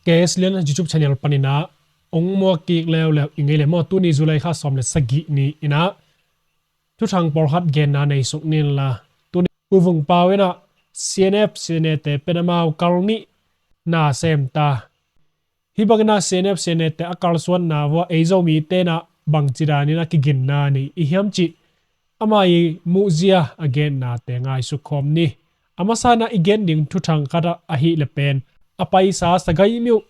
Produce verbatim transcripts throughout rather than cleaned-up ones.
K S Lian YouTube channel panin ah ong muak kik leuleu i ngei le maw. Tuni July kha sawm le sagih ni-in ah thuthang pawlkhat genna nei suk ni inla, tuni U Vung Pau in ah C N F C N A te pen amau kal nih na sem ta. Hih bangin ah C N F C N A te a kalsuanna uah ei Zomite in ah bangci danin a kiginna nei i hiam cih ama i muhzia a gennate ngaisuk khawm ni. A masa in ah i gen ding thuthang khat ah ahih leh pen a paisa Sagaing myone,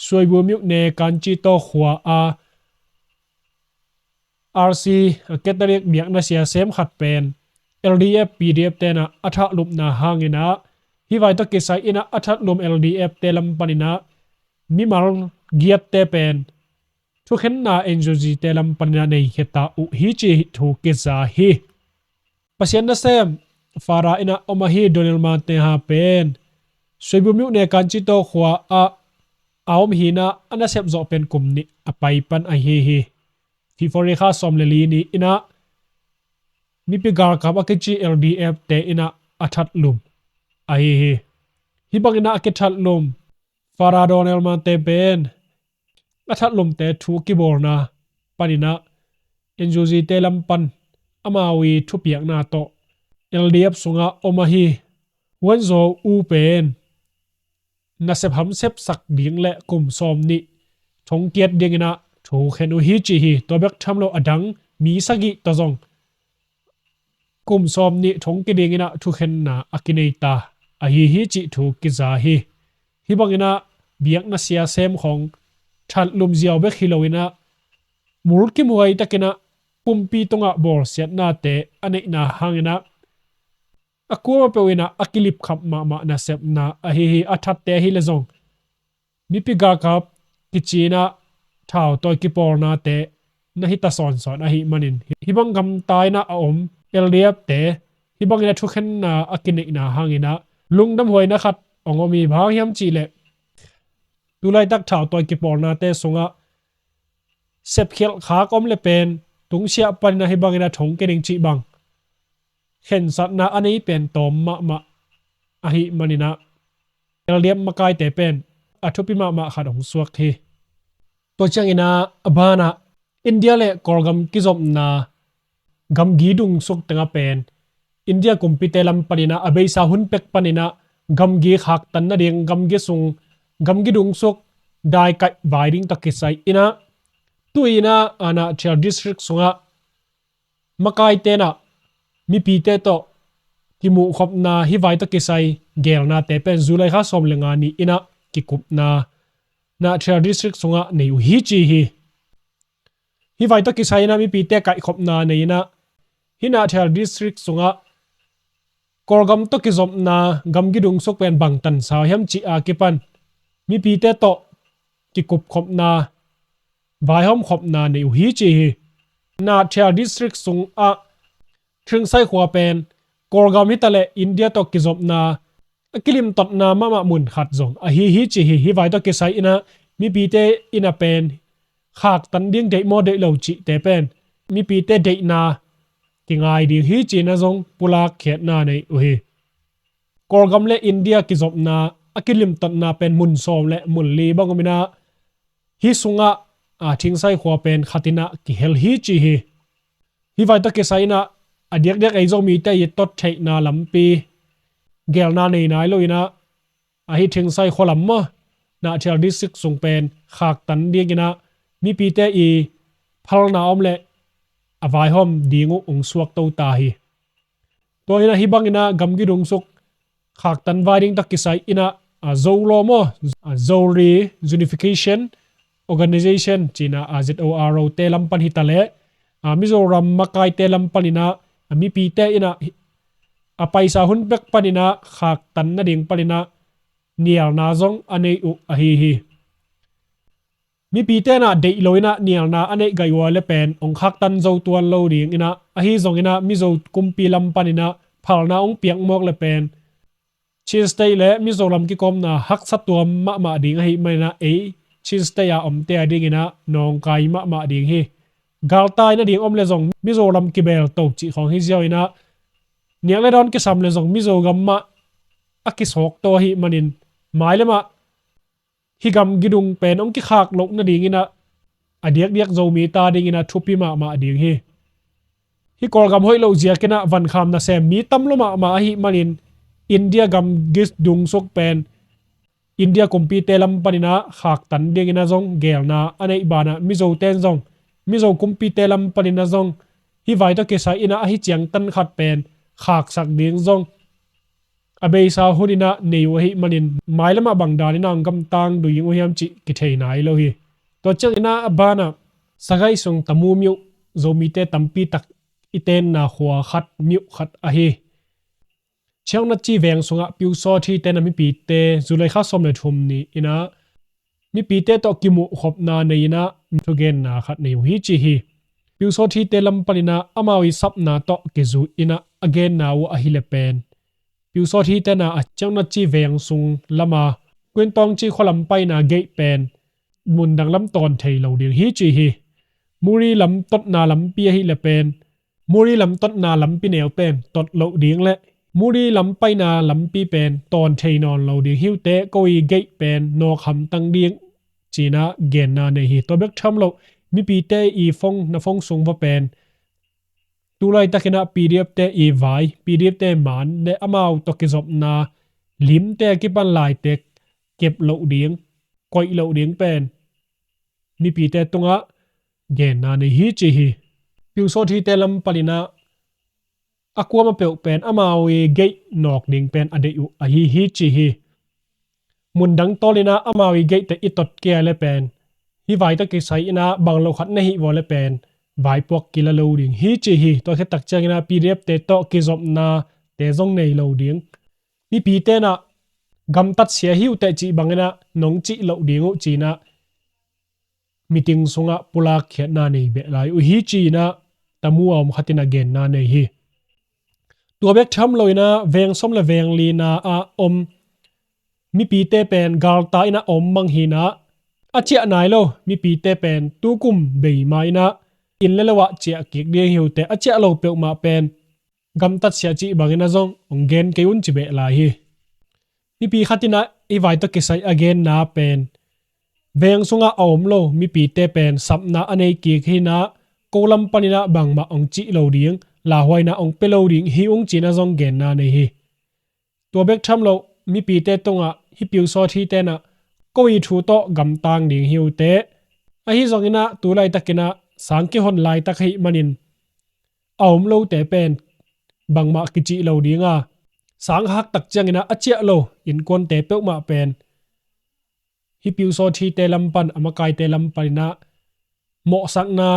Suaibul myone Kanchi Taw khua a R C Catholic biakna sia sem khat pen L D F P D F te in ah a thatlumna hangin ah hih vai tawh kisai in ah a thatlum L D F te lam panin ah mimal giatte pen thukhenna N U G te lam panin ah nei khia ta uh hi ci thu kiza hi. Pasian nasem Father in ah om ahi Donald Mate ha pen Suaibul myone Kanchi Taw khua ah a om hi-in ah a nasep zawh pen kum nih a pai pan ahi hi. February kha sawm le li ni-in ah mipi galkap a kici L D F te in ah a thatlum ahi hi. Hih bangin ah a kithatlum Father Donald Mate pen a thatlumte thu kibawlna panin ah N U G te lam pan amau i thupiakna tawh L D F sungah om ahi Huan Zo U pen nasep hamsep sak ding le kum sawm nih thongkiat dingin ah thukhen uh hi ci hi. Tua bek tham lo a dang mi sagih tawh zong kum sawm nih thongki dingin ah thukhenna a kinei ta ahi hi cih thu kiza hi. Hih bangin ah biakna sia sem khawng thatlum ziau bek hi loin ah mulkimhuai takin ah pumpi tungah bawlsiatnate a neihna hangin ah a kuamah peuh in ah a kilipkhap mahmah nasepna ahi hi. A thatte ahi leh zong mipi galkap kici-in ah thautawi kipawlnate na hi ta sawnsawn ahih manin hih bang gamta in ah a om L D F te hih bangin ah thukhenna a kineihna hangin ah lungdamhuaina khat hong om hi. Bang hang hiam cih leh tulaitak thautawi kipawlnate sungah sepkhialh khak om le pen tungsiah panin ah hih bangin ah thongki ding cih bang khensatna a nei pen tawm mahmah ahih manin ah L D F makaite pen a thupi mahmah khat hong suak hi. Tua ciangin ah a banah India le Kawlgam kizopna gamgi dungsuk tengah pen India kumpite lam panin ah a beisa hun pek panin ah gamgi khaktan nading gamgi sung gamgi dungsuk daikaih vai ding tawh kisai in ah tu-in ah Nahthial District sungah makaite in ah mipite tawh kimuhkhopna hih vai tawh kisai gelnate pen July kha sawm le nga ni-in ah kikupna Nahthial District sungah nei uh hi ci hi. Hih vai tawh kisai in ah mipite kaihkhopna nei in ah hih Nahthial District sungah Kawlgam tawh kizopna gamgi dungsuk pen bang tansa uh hiam cih a kipan mipite tawh kikupkhopna vaihawmkhopna nei uh hi ci hi. Nahthial District sungah Thingsai khua pen Kawlgam hi ta leh India tawh kizopna a kilimtotna mahmah mun khat zong ahi hi ci hi. Hih vai tawh kisai in ah mipite in ah pen khaktan ding deih maw deih lo cihte pen mipite deihna kingai ding hi ci-in ah zong pulak khiatna nei uh hi. Kawlgam le India kizopna a kilimtotna pen mun sawm le mun li bang om in ah hih sungah Thingsai khua pen khat in ah kihel hi ci hi. Hih vai tawh kisai in ah a diakdiak ei Zomite i tot theihna lampi gelna nei nai lo in ah ahi Thingsai khua lam maw Nahthial District sung pen khaktan dingin ah mipite i phalna om le a vaihawm ding uh hong suak to ta hi. Tua in ah hih bangin ah gamgi dungsuk khaktan vai ding tawh kisai in ah Zolo maw Zo Reunification Organization ci-in ah Z O R O te lam pan hi ta leh Mizoram makaite lam panin ah mipite in ah a paisa hun pek panin ah khaktan nading panin ah nialna zong a nei uh ahi hi. Mipite in ah deih lo in ah nialna a neih gai uh a le pen hong khaktan zo tuan lo dingin ah ahi zongin ah Mizo kumpi lam panin ah phalna hong piak mawk le pen Chin State le Mizoram kikawmna haksa tuam mahmah ding ahih manin ah ei Chin State a omte a dingin ah nawngkai mahmah ding hi. Galtai nading om le zong Mizoram kibel to cih khawng hi ziau in ah niak le dawn kisam le zong Mizo gam mah a kisawk to ahih manin mai le mah hih gam gidung pen hong kikhak loh nadingin ah a diakdiak Zomite adingin ah thupi mahmah ding hi. Hih Kawlgam hoih loh ziakin ah vankham nasem mi tam lua mahmah ahih manin India gam gidung suk pen India kumpite lam panin ah khaktan dingin ah zong geelna a neih banah Mizote in zong Mizo kumpite lam panin ah zong hih vai tawh kisai in ah ahi ciangtan khat pen khaksak ding zong a beisa hunin ah nei uh ahih manin mailam ah bang danin ah hong gamtang ding uh hiam cih kithei nai lo hi. Tua ciangin ah a banah Sagaing sung Tamu Myo Zomite tampi tak i tenna khua khat, myo khat ahi Chiang Nachi veng sungah Pyusawthite in ah mipite July kha sawm le thum ni-in ah mipite tawh kimuhkhopna nei-in ah thugenna khat nei uh hi ci hi. Pyusawthite lam panin ah amau i sapna tawh kizui-in ah a genna uh ahih leh pen Pyusawthite in ah Chiang Nachi veng sung lam a Kwintawng ci khua lam paina gate pen mundang lam tawn thei lo ding hi ci hi. Muri lam totna lampi ahih leh pen Muri lam totna lampi neu pen tot loh ding le Muri lam paina lampi pen tawn thei nawn lo ding hi uh teh, ko i gate pen nawk hamtang ding ci-in ah genna nei hi. Tua bek tham lo mipite i phone, na phone sung va pen tu laitakin ah P D F te i vai, P D F te man le amau tawh kizopna limte a kipan laite kep loh ding, koih loh ding pen mipite tungah genna nei hi ci hi. Pyusawthite lam panin ah a kuamah peuh pen amau i gate nawk ding pen a deih uh ahi hi ci hi. Mundang tawlin ah amau i gate te i tot kei leh pen hih vai tawh kisai-in ah bang lo khat na hih vua leh pen vaipuak kila lo ding hi ci hi. Tua khit tak ciangin ah P D F te tawh kizopnate zong nei lo ding. Mipite in ah gamtatsia hi uh teh cih bangin ah nong cih loh ding uh ci-in ah meeting sungah pulak khiatna nei beh lai uh hi ci-in ah Tamu a om khat in ah genna nei hi. Tua bek tham lo-in ah veng sawm le veng lina ah om mipite pen galta in ah a om mang hi-in ah a ciah nai lo mipite pen tukum bei ma-in ah inn le lo ah ciah kik ding hi uh teh, a ciah lo peuhmah pen gamtatsia cih bangin ah zong hong gen kei un ci beh lai hi. Mipi khat in ah hih vai tawh kisai a genna pen veng sungah a om lo mipite pen sapna a nei kik hi-in ah ko lam panin ah bangmah hong cih lo ding, lauhuaina hong pia lo ding hi ung ci-in ah zong genna nei hi. Tua bek tham lo mipite tungah hih Pyusawthite in ah ko i thu tawh gamtang ding hi uh teh, ahi zongin ah tu laitakin ah sang kihon laitak ahih manin a om lote pen bangmah kicih lo ding a, sang hak tak ciangin ah a ciah lo innkuante peuhmah pen hih Pyusawthite lam pan, a makaite lam panin ah mawhsakna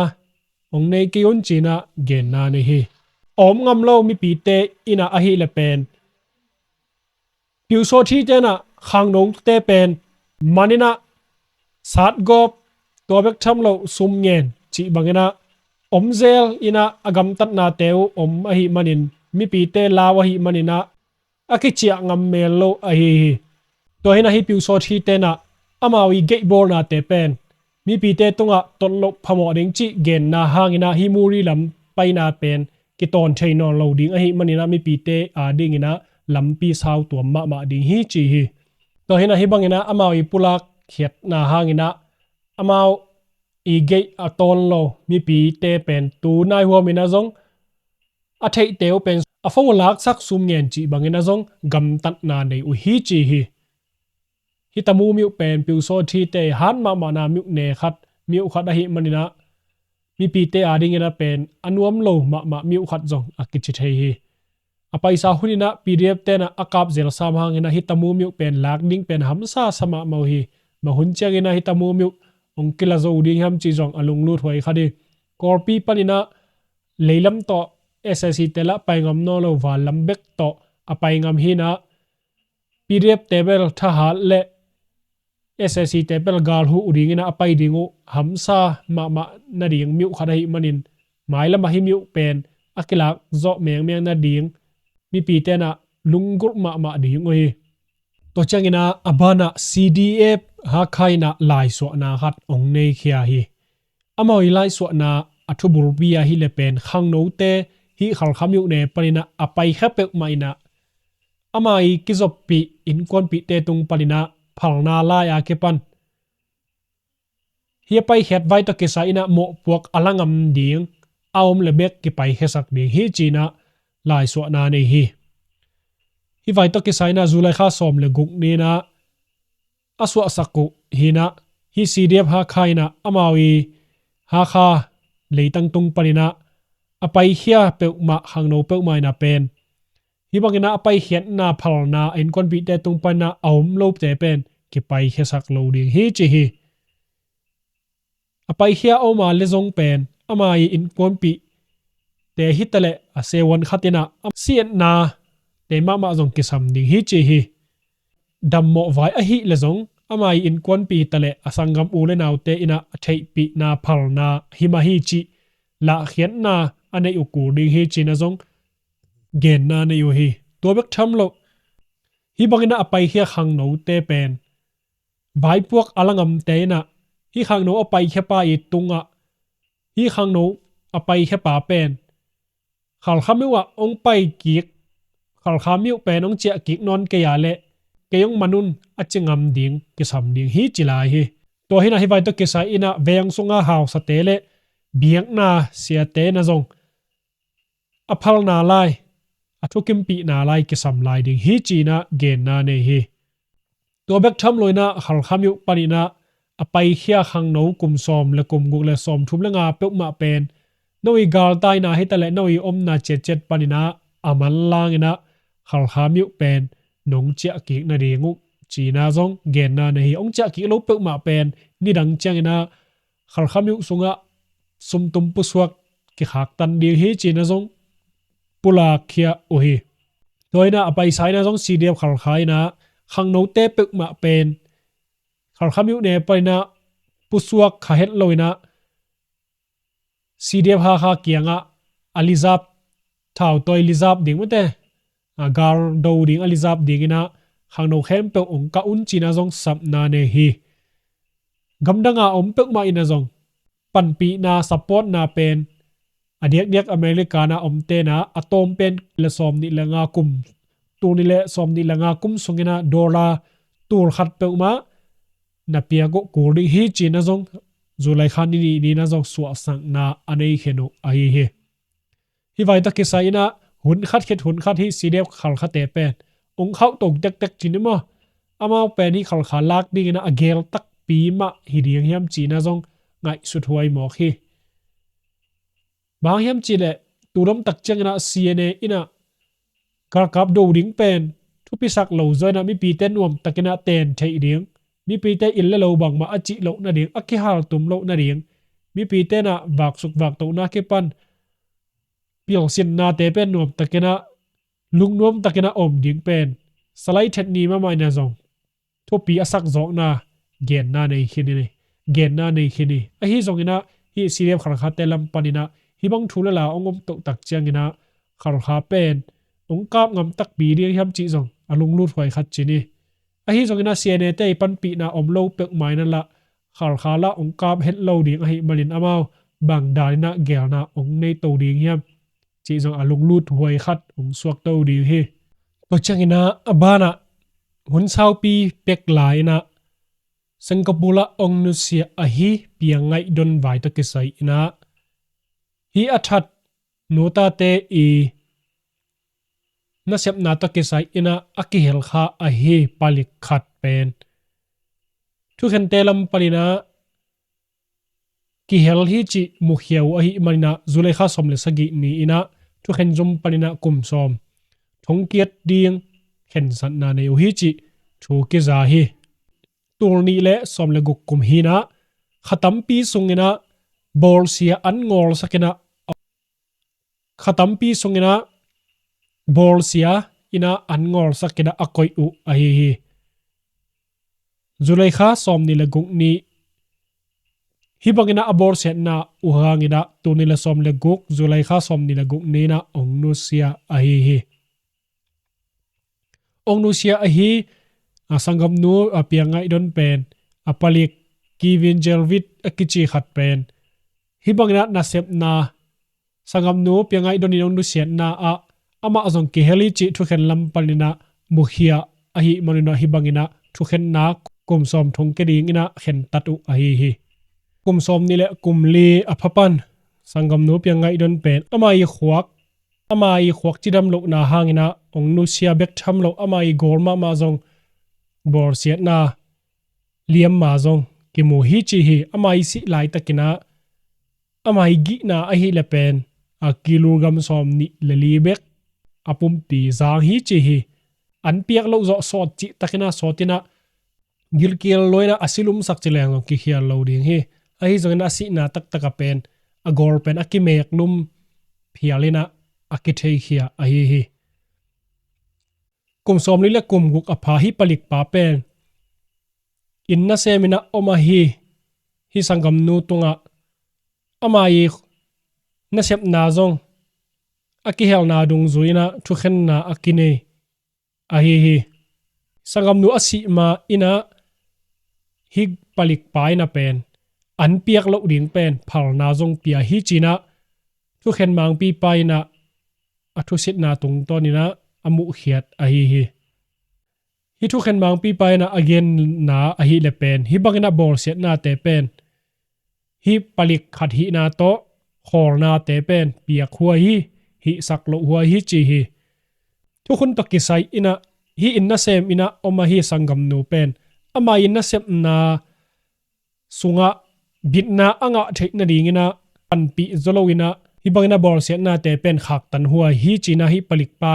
hong nei kei un ci-in ah genna nei hi. A om ngam lo mipite in ah ahih leh pen Pyusawthite in ah khangnote pen man in ah satgawp, tua bek tham lo sum ngen cih bangin ah om zel in ah a gamtatnate uh om ahih manin mipite lau ahih manin ah a kiciah ngam mel lo ahi hi. Tua hi-in ah hih Pyusawthite in ah amau i gate bawlnate pen mipite tungah tot loh phamawh ding cih genna hangin ah hih Muri lam paina pen kitawn thei nawn lo ding ahih manin ah mipite adingin ah lampi sautuam mahmah ding hi ci hi. Tua hi-in ah hih bangin ah amau i pulak khiatna hangin ah amau i gate a tawn lo mipite pen tu nai huamin ah zong a theihte uh pen a phone laksak sum ngen cih bangin ah zong gamtatna nei uh hi ci hi. Hih Tamu myo pen Pyusawthite hat mahmahna myo ne khat, myo khat ahih manin ah mipite adingin ah pen a nuam lo mahmah myo khat zong a kici thei hi. A paisa hunin ah P D F te in ah a kap zel sam hangin ah hih Tamu myo pen lak ding pen hamsa sa mahmah uh hi. Bang hun ciangin ah hih Tamu myo hong kila zo ding hiam cih zong a lunglut huai khat hi. Kawlpi panin ah leilam tawh S A C te lah pai ngam nawn lo, vanlam bek tawh a pai ngam hi-in ah P D F te bel thahat le S A C te bel gal huh uh dingin ah a pai ding uh hamsa mahmah nading myo khat ahih manin mailam ah hih myo pen a kilak zawh mengmeng nading mipite in ah lunggulh mahmah ding uh hi. Tua ciangin ah a banah C D F Hakha in ah laisuahna khat hong neikhia hi. Amau i laisuahna a thubulpi ahih leh pen khangnote hih Khalkha myo ne panin ah a paikhia peuhmah in ah ama i kizoppih innkuanpihte tung panin ah phalna lai a kipan Hih a paikhiat vai tawh kisai inah mawhpuak a la ngam ding a om le bek kipaikhiasak ding hi ci-inah laisuahna nei hi. Hih vai tawh kisai inah July kha sawm le guk ni inah a suahsak uh hi inah, hih C D F Hakha inah amau i Hakha leitang tung paninah a paikhia peuhmah, khangno peuhmah inah pen hih banginah a paikhiatna phalna a innkuanpihte tung paninah a om lote pen kipaikhiasak lo ding hi ci hi. A paikhia a om a le zong pen ama i innkuanpihte hitaleh a sewan khat inah a siatnate mahmah zong kisam ding hi ci hi. Dammawh vai ahih le zong ama i innkuanpih hitaleh a sanggam u le naute inah a theihpihna phalna hi mah hi cih lahkhiatna a neih uh kul ding hi ci-inah zong genna nei uh hi. Tua bek tham lo, hih banginah a paikhia khangnote pen vaipuak a la ngamte inah hih khangno a paikhiapa i tungah hih khangno a paikhiapa pen Khalkha myo ah hong pai kik, Khalkha myo pen hong ciah kik nawn kei a leh kei hong man un a ci ngam ding kisam ding hi ci lai hi. Tua hi inah hih vai tawh kisai inah veng sunga hausate le biakna siate inah zong a phalna lai, a thukimpihna lai kisam lai ding hi ci-inah genna nei hi. Tua bek tham lo inah Khalkha myo paninah a paikhia khangno kum sawm le kum guk le sawm thum le nga peuhmah pen no i galtaina hitaleh no i omna ciatciat paninah a manlang inah Khalkha myo pen nong ciah kik nading uh ci-inah zong genna nei hi. Hong ciah kik lo peuhmah pen nidang cianginah Khalkha myo sungah sumtum pusuak kikhaktan ding hi ci-inah zong pulakkhia uh hi. Tua inah a paisa inah zong C D F Khalkha inah khangnote peuhmah pen Khalkha myo ne paninah pusuak kha het lo inah C D F Hakha kiangah a lizap, thautawi lizap ding mate, a galdo ding a lizap dinginah khangno khempeuh hong kah un ci-inah zong sapna nei hi. Gamdanga om peuhmah inah zong panpihna, supportna pen a diakdiak America na omte inah a tawm pen le sawm nih le nga kum, tul nih le sawm nih le nga kum sunginah dollar tul khat peuhmah na piak uh kul ding hi ci-inah zong July kha ni nih ni inah zong suahsakna a nei khin uh ahi hi. Hih vai tawh kisai inah hun khat khit hun khat hih C D F Khalkhate pen hong khauh to tektek ci ni maw? Amau pen hih Khalkha lak dinginah a gel takpi mah hi ding hiam ci-inah zong ngaihsut huai mawk hi. Bang hiam cihleh tu dom tak cianginah C N A inah galkap do ding pen thupisak lo zaw inah mipite nuamtakinah ten theih ding, mipite inn le lo bangmah a cih loh nading, a kihaltum loh nading, mipite inah vaksuk vaktohna kipan pilsinnate pen nuamtakinah lungnuamtakinah om ding pen salai thet ni mahmah inah zong thupi a sak zawkna genna nei khin hi. Genna nei khin hi. Ahi zonginah hih C D F Khalkhate lam paninah hih bang thu le la hong om toh tak cianginah Khalkha pen hong kap ngam takpi ding hiam cih zong a lunglut huai khat ci ni. Ahi zonginah C N A te i panpihna om lo peuhmah inah lah Khalkha lah hong kap het lo ding ahih manin amau bang daninah gelna hong nei to ding hiam cih zong a lunglut huai khat hong suak to ding hi. Tua cianginah a banah hun saupi pek lai inah Singapore ah hong nusia ahi Piang Ngaih Don vai tawh kisai inah hih a that nutate i nasepna tawh kisai inah a kihel kha ahi palik khat pen thukhente lam paninah kihel hi cih mukhia uh ahih maninah July kha sawm le sagih ni inah thukhen zum paninah kum sawm thongkiat ding khensatna nei uh hi cih thu kiza hi. Tul nih le sawm le guk kum hi inah kha tampi sunginah bawlsia an ngawlsak inah kha tampi sunginah bawlsia inah an ngawlsak inah a koih uh ahi hi. July kha sawm nih le guk ni hih banginah a bawlsiatna uh hanginah tul nih le sawm le guk July kha sawm nih le guk ni inah hong nusia ahi hi. Hong nusia ahi a sanggamnu a Piang Ngaih Don pen a palik Kivin Jelvit a kici khat pen hih banginah nasepna sanggamnu Piang Ngaih Don in hong nusiatna ah amah zong kihel hi cih thukhen lam paninah mukhia ahih maninah hih banginah thukhenna kum sawm thongkia dinginah khentat uh ahi hi. Kum sawm nih le kum li a pha pan sanggamnu piang ngaih don pen ama i khuak, ama i khuak cidam lohna hangin ah hong nusia bek tham lo, ama i gawl mahmah zong bawlsiatna liamma zong kimu hi ci hi. Ama i sih laitakin ah ama i gihna ahih leh pen a kilogram sawm nih le li bek a pumpi zang hi ci hi. An piak loh zawh sawt cihtakin ah sawtin ah gilkial lo in ah a silumsak ci leng zong kikhial lo ding hi. Ahi zongin a sihna taktak a pen a gawl pen a kimeklum phial in ah a kitheikhia ahi hi. Kum sawm li le kum guk a pha hi palikpa pen inn nasem in ah om ahi hi. Sanggamnu tungah ama i nasepna zong a kihelna dungzui in ah thukhenna a kinei ahi hi. Sanggamnu a sih ma in ah hi palikpa in ah pen an piak loh ding pen phalna zong pia hi ci in ah thukhen mangpipa in ah a thusitna tungtawn in ah a muhkhiat ahi hi. Hi thukhen mangpipa in ah a genna ahih leh pen hi bangin ah bawlsiatnate pen hi palik khat hihna tawh khawlnate pen piak huai hi, hihsak loh huai hi ci hi. Thukhun tawh kisai in ah hi inn nasem in ah om ahi sanggamnu pen ama inn nasepna sungah bitna a ngah theih nadingin ah panpih zaw lo in ah hi bangin ah bawlsiatnate pen khaktan huai hi ci in ah hi palikpa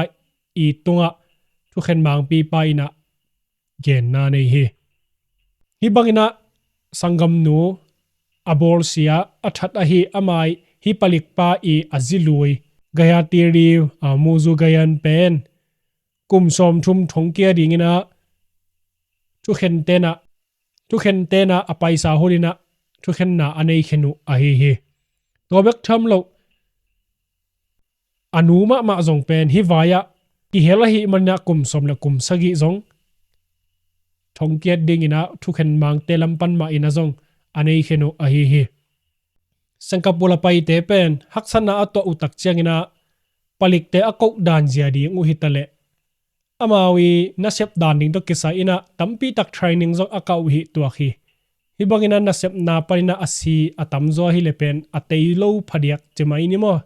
i tungah thukhen mangpipa in ah genna nei hi. Hi bangin ah sanggamnu a bawlsia a that ahi ama i hi palikpa i a zi lui Gayatri, a, Muzu Gayan pen kum sawmthum thongkia dingin ah thukhenten ah, thukhenten ah a paisa hun in ah thukhenna a nei khin uh ahi hi. Tua bek tham lo a nu mahmah zong pen hi vai-ah kihel ahih manin ah kum sawm le kum sagih zong thongkiat dingin ah thukhen mangte lam pan mah in ah zong a nei khin uh ahi hi. Singapore a paite pen haksatna a tuah uh tak ciangin ah palikte a koh dan zia ding uh hi ta leh amau i nasep dan ding tawh kisai in ah tampi tak training zong a kah uh hi tuak hi. Hi bangin ah nasepna panin ah a si a tamzaw ahi leh pen a tei lo phadiak ci mai ni maw?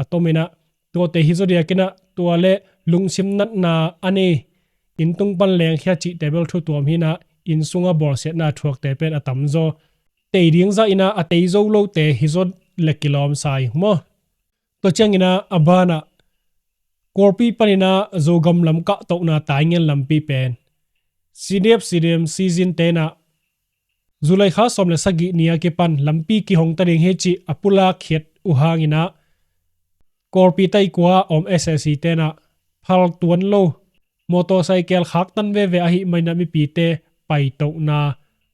A tomin ah tuate hi zaw diakin ah tua le lungsim natna a nei, inn tung pan lengkhia cihte bel thu tuam hi in ah inn sungah bawlsiatna thuakte pen a tamzaw tei ding zah in ah a tei zo lote hi zaw le kilawm sa ing maw? Tua ciangin ah a banah Kawlpi panin ah Zogam lam kahtohna Taingen lampi pen C D F C D M season te in ah July kha sawm le sagih ni a kipan lampi kihong ta ding hi cih a pulak khiat uh hangin ah Kawlpi taikua a om S A C te in ah phal tuan lo motorcycle khaktan veve ahih manin ah mipite paitohna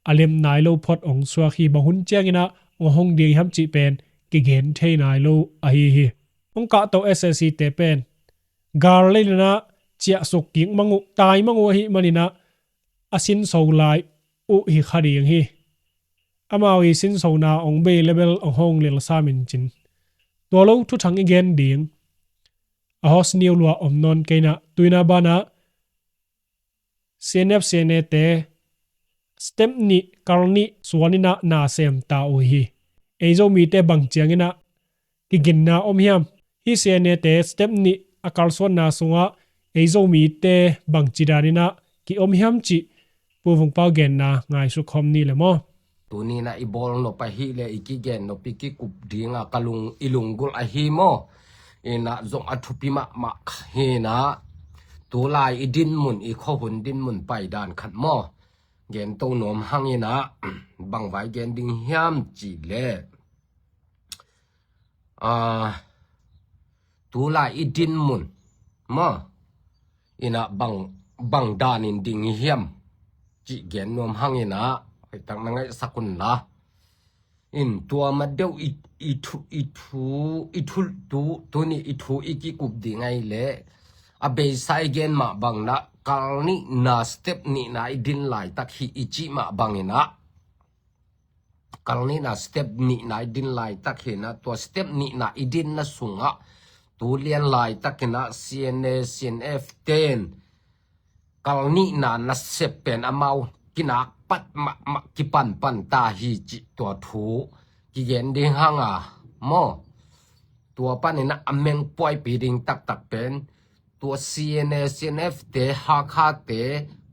a lem nai lo phot hong suak hi. Bang hun ciangin ah hong hong ding hiam cih pen kigen thei nai lo ahi hi. Hong kahtoh S A C te pen gal lei in ah ciahsuk kik mang uh, tai mang uh ahih manin ah a sinso lai uh hi kha ding hi. Amau i sinsona hong bei le bel hong hong lel sam in cin. Tua lo thuthang i gen ding a hos niu lua om nawn kei in ah tu in ah banah C N F C N A te step nih kal nih suan in ah na sem ta uh hi. Ei Zomite bang ciangin ah kiginna om hiam? Hi C N A te step nih a kalsuanna sungah ei Zomite bangci danin ah ki-om hiam cih Pu Vung Pau genna ngaihsut khawm ni le maw? Tuni in ah i bawl nop ahih leh i kigen nop i kikup ding a ka lung, i lunggulh ahi maw? In ah zong a thupi mahmah hi in ah tulai i dinmun, i khuahun dinmun paidan khat maw? Gen to nuam hang in ah bang vai gen ding hiam cih leh, a, tulai i dinmun maw? In ah bang, bang danin ding i hiam cih gen nuam hang in ah hoihtak na ngaihsak un la. In tua ma deuh i, i thu, i thu, i thu, tu, tuni i thu i kikup ding ahih leh a beisa i gen mah bang in ah kal nihna step nihna i din laitak hi i cih mah bang in ah kal nihna step nihna i din laitak hi in ah tua step nihna i dinna sungah tu lian laitak in ah C N A, C N F ten kal nihna nasep pen amau kinak pat mahmah kipanpan ta hi cih tua thu kigen ding hang a maw. Tua panin ah a mengpuaipi ding taktak pen tua C N A, C N F te, Hakha te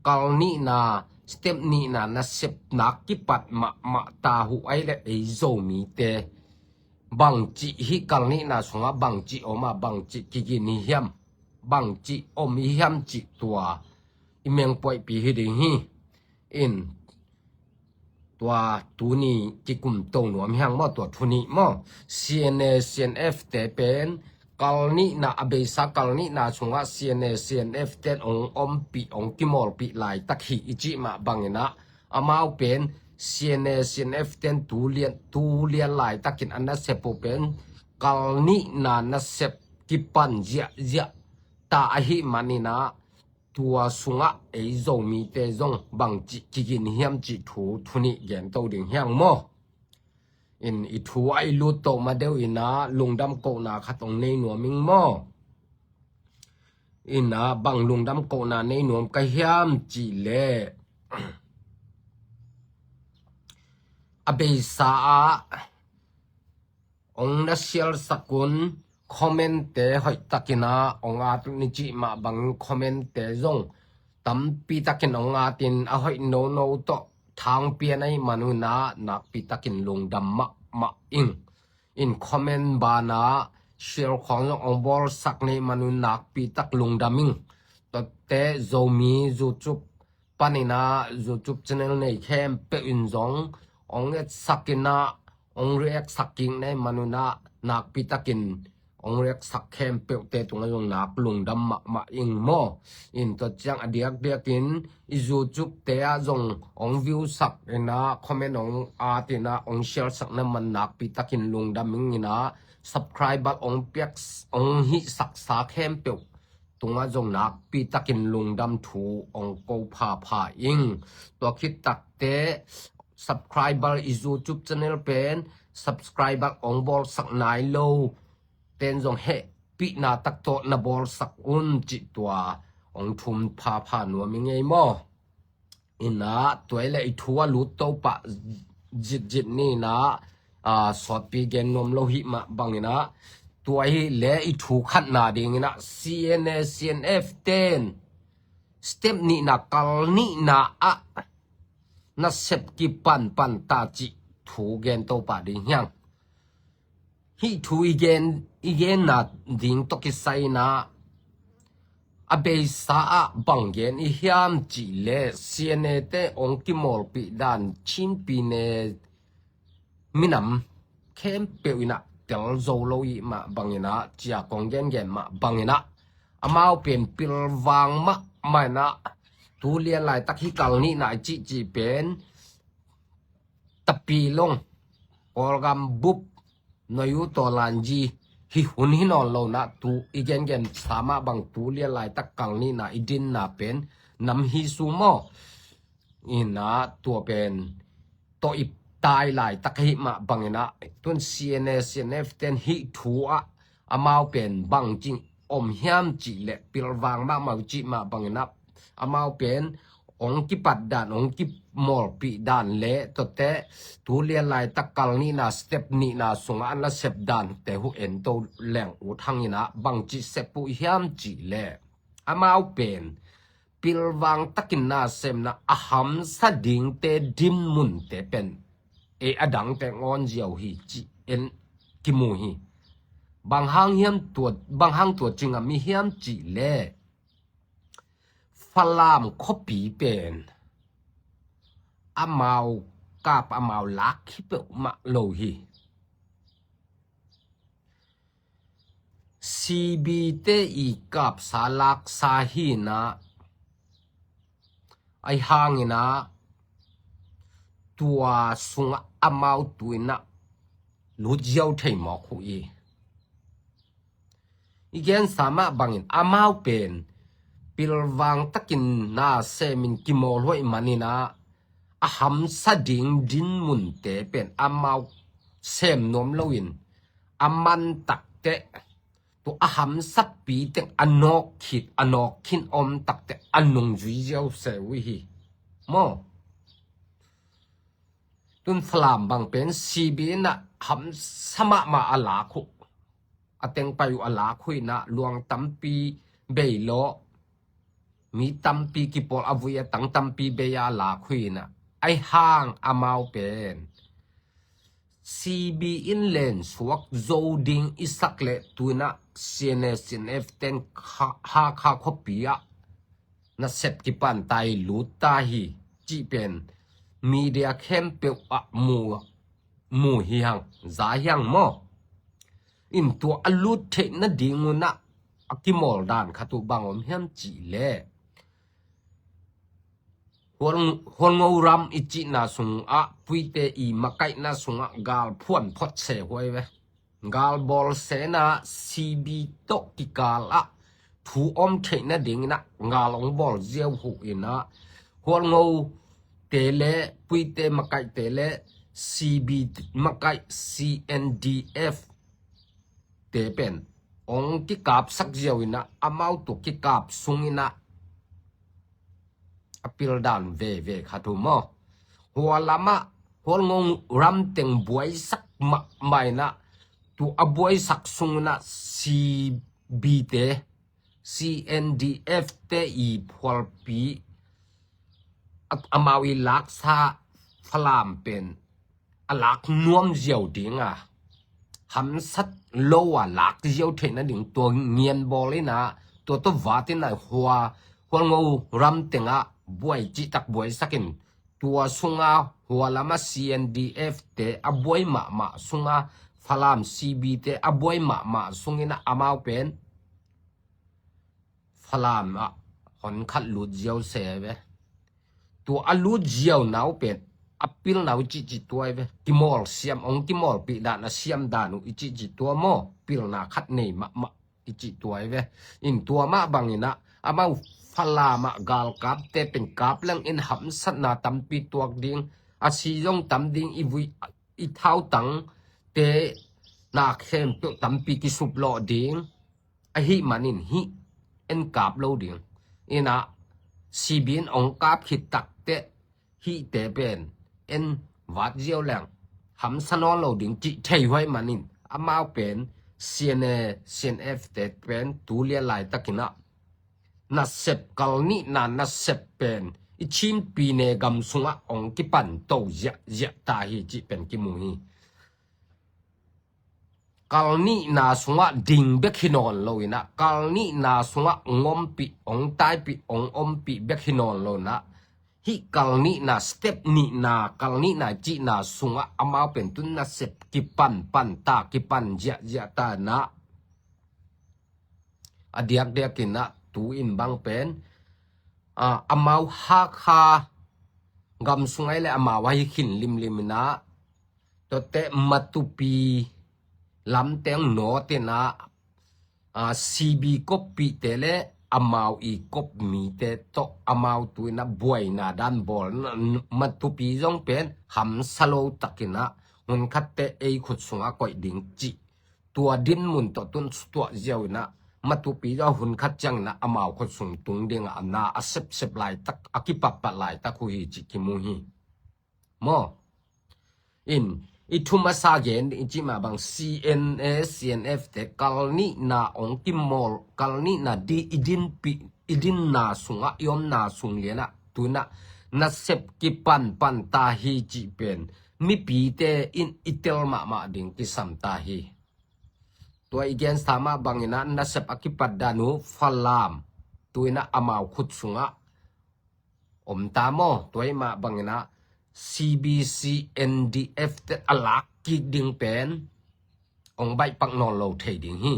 kal nihna, step nihna nasepna kipat mahmah ta uh ahi leh ei Zomite bangci hih kal nihna sungah bangci om a, bangci kigin hi hiam, bangci om hi hiam cih tua i mengpuaipi hi ding hi. In tua tuni kikum to nuam hi hang maw, tua thu nih maw. C N A, C N F te pen kal nihna, a beisa kal nihna sungah C N A, C N F ten ong ompih, ong kimawlpih laitak hi i cih mah bangin ah, amau pen C N A, C N F ten tu lian, tu lian laitakin a nasep uh pen kal nihna nasep kipan ziahziah ta ahih manin ah, tua sungah ei Zomite zong bangci kigin hiam cih thu, thu nih gen to ding hi hang maw. In i thu ah i lut to ma deuh in ah lungdam kohna khat ong nei nuam ing maw. In ah bang lungdam kohna nei nuam ka hiam cih leh, a beisa ah ong na sialsak un, comment te hoih takin ah ong at un i cih mah bangin comment te zong tampi takin ong atin, a hoih nono tawh thangpian ahih manun ah nakpi takin lungdam mahmah ing. In comment banah share khawng zong ong bawlsak na hih manun nakpi tak lungdam ing. Tuate Zomi YouTube panin ah YouTube channel nei khempeuh in zong ong etsak in ah, ong react sak kik na hih manun ah nakpi takin ong react sak khempeuhte tungah zong nak lungdam mahmah ing maw. In tua ciang a diakdiakin i YouTube te ah zong ong view sak in ah, comment ong at in ah, ong share sak na man nakpi takin lungdam ing. In ah subscriber ong piak, ong hihsaksa khempeuh tungah zong nakpi takin lungdam thu ong ko phapha ing. Tua khit takteh subscriber, i YouTube channel pen subscriber ong bawlsak nai lo ten zong hehpihna tak tawh na bawlsak un cih tua ong thum phapha nuam ing ei maw. In ah tua hi leh i thu ah lut to pah zitzit ni. In ah, a, sawtpi gen nuam lo hih mah bangin ah, tua hi leh i thu khatna dingin ah C N A, C N F ten step nihna kal nihna ah nasep kipanpan ta cih thu gen to pah ding hi hang. Hih thu i gen, i genna ding tawh kisai in ah, a beisa ah bang gen i hiam cih leh C N A te ong kimawlpih dan Chin pyine minam khempeuh in ah tel zo lo i hih mah bangin ah, cia kong gengen mah bangin ah, amau pen pilvang mahmah in ah, tu lian laitak hih kal nihna i cihcih pen Tapilong, Kawlgam bup, Noyu, Tawlanji hi hun hi nawn lo in ah, tu i gengensa mah bang tu lian laitak kal nihna i dinna pen nam hi su maw. In ah tua pen tawh i tai laitak ahih mah bangin ah, tun C N A, C N F ten hih thu ah amau pen bangci om hiam cih leh pilvang mahmah uh cih mah bangin ah, amau pen ong kipat dan, ong kimawlpih dan leh tuate tu lian laitak kal nihna step nihna sungah a nasep dante uh en to leng ut hangin ah, bangci sep uh hiam cih leh amau pen pilvang takin na semna a hamsa dingte dinmunte pen ei a dangte ngawn ziau hi cih en kimu hi. Bang hang hiam tua, bang hang tua ci ngam i hiam cih leh Falam khuapi pen amau kap, amau lak hi peuhmah lo hi. C B te i kapsa laksa hi in ah, ahi hangin ah tua sungah amau tu in ah lut ziau thei mawk uh hi. I gensa mah bangin amau pen pilvang takin na semin kimawl huai manin ah, a hamsa ding dinmunte pen amau sem nuam loin, a man takteh, tua a hamsapi teng a nawk khit, a nawk khin om takteh a nungzui ziau se uh hi. Maw? Tun Falam bang pen C B in ah hamsa mahmah a lak uh. A teng pai uh a lak uh in ah luang tampi bei lawh, mi tampi kipawl, a vui a tang tampi bei a lak uh in ah, ahi hang amau pen C B in lensuak zo ding i sak leh tu in ah C N A, C N F ten Hakha khuapi ah nasep kipan ta hi, lut ta hi cih pen media khempeuh ah mu, mu hi hang, za hi hang maw. In tua a lut theih nading un ah a kimawl dan khat uh bang om hiam cih leh, Hual, Hualngo ram i cihna sungah, Puite i makaihna sungah gal phuan phot se huai ve. Gal bawl se in ah C B tawh kikal ah thu om theih nading in ah gal ong bawl ziau uh in ah, Hualngo te le Puite makaihte le C B makaih C N D F te pen ong kikapsak ziau in ah, amau tua kikap sung in ah a pil dan veve khat uh maw. Hua lam ah Hualngo ram teng buaisak mahmah in ah, tua a buaisak sung in ah C B te, C N D F te i phualpi, a, amau i laksa Falam pen a lak nuam ziau ding a, hamsat lo a lak ziau theih nading tua ngian bawl in ah, tua tawh vat in ah Hua, Hualngo ram teng ah buai cihtak buaisak in, tua sung ah Hua lam ah C N D F te a buai mahmah sung ah, Falam C B te a buai mahmah sung in ah amau pen Falam ah hon khat lut ziau se ve. Tua a lut ziau nau pen a pilna uh i cihcih tua hi ve. Kimawl siam, ong kimawlpih dan a siam dan uh i cihcih tua maw. Pilna khat nei mahmah i cih tua hi ve. In tua mah bang in ah amau Falam ah galkapte pen kap leng in hamsatna tampi tuak ding, a si zong tam ding, i vui i thautang te na khempeuh tampi kisuplawh ding. Ahih manin hih en kap lo ding. In ah C B in ong kap khit takteh hihte pen en vat ziau leng hamsa nawn lo ding cih thei huai manin amau pen C N A, C N F te pen tu lian laitak in ah nasep kal nihna nasep pen i Chin pyine gam sungah ong kipan to ziahziah ta hi cih pen kimu hi. Kal nihna sungah ding bek hi nawn lo in ah, kal nihna sungah ong ompih, ong taipih, ong ompih bek hi nawn lo in ah, hih kal nihna, step nihna, kal nihna cihna sungah amau pen tun nasep kipan pan ta, kipan ziahziah ta in ah, a diakdiak in ah tu in bang pen, ah, amau Hakha gam sung ai le amau ahi khin limlim in ah, tuate Matupi lamteng nawt in ah, ah, C B koppihte le amau i kop mite tawh amau tu in ah buaina dan bawl, Matupi zong pen hamsa lo tak in ah hun khatte ei khut sungah koih ding cih tua dinmun tawh tun sutuah ziau in ah, Matupi zong hun khat ciang in ah amau khut sung tung ding ah a na a sepsep laitak, a kipatpat laitak uh hi cih kimu hi. Maw? In, i thu masa gen i cih mah bang C N A, C N F te kal nihna ong kimawl, kal nihna di i dinpih, i dinna sungah, i omna sung lian ah tu in ah nasep kipan pan ta hi cih pen mipite in i tel mahmah ding kisam ta hi. Tua i gensa mah bang in ah nasep a kipat dan uh Falam tu in ah amau khut sungah om ta maw. Tua i mah bang in ah C B C N D F te a lak kik ding pen ong baihpak nawn lo thei ding hi.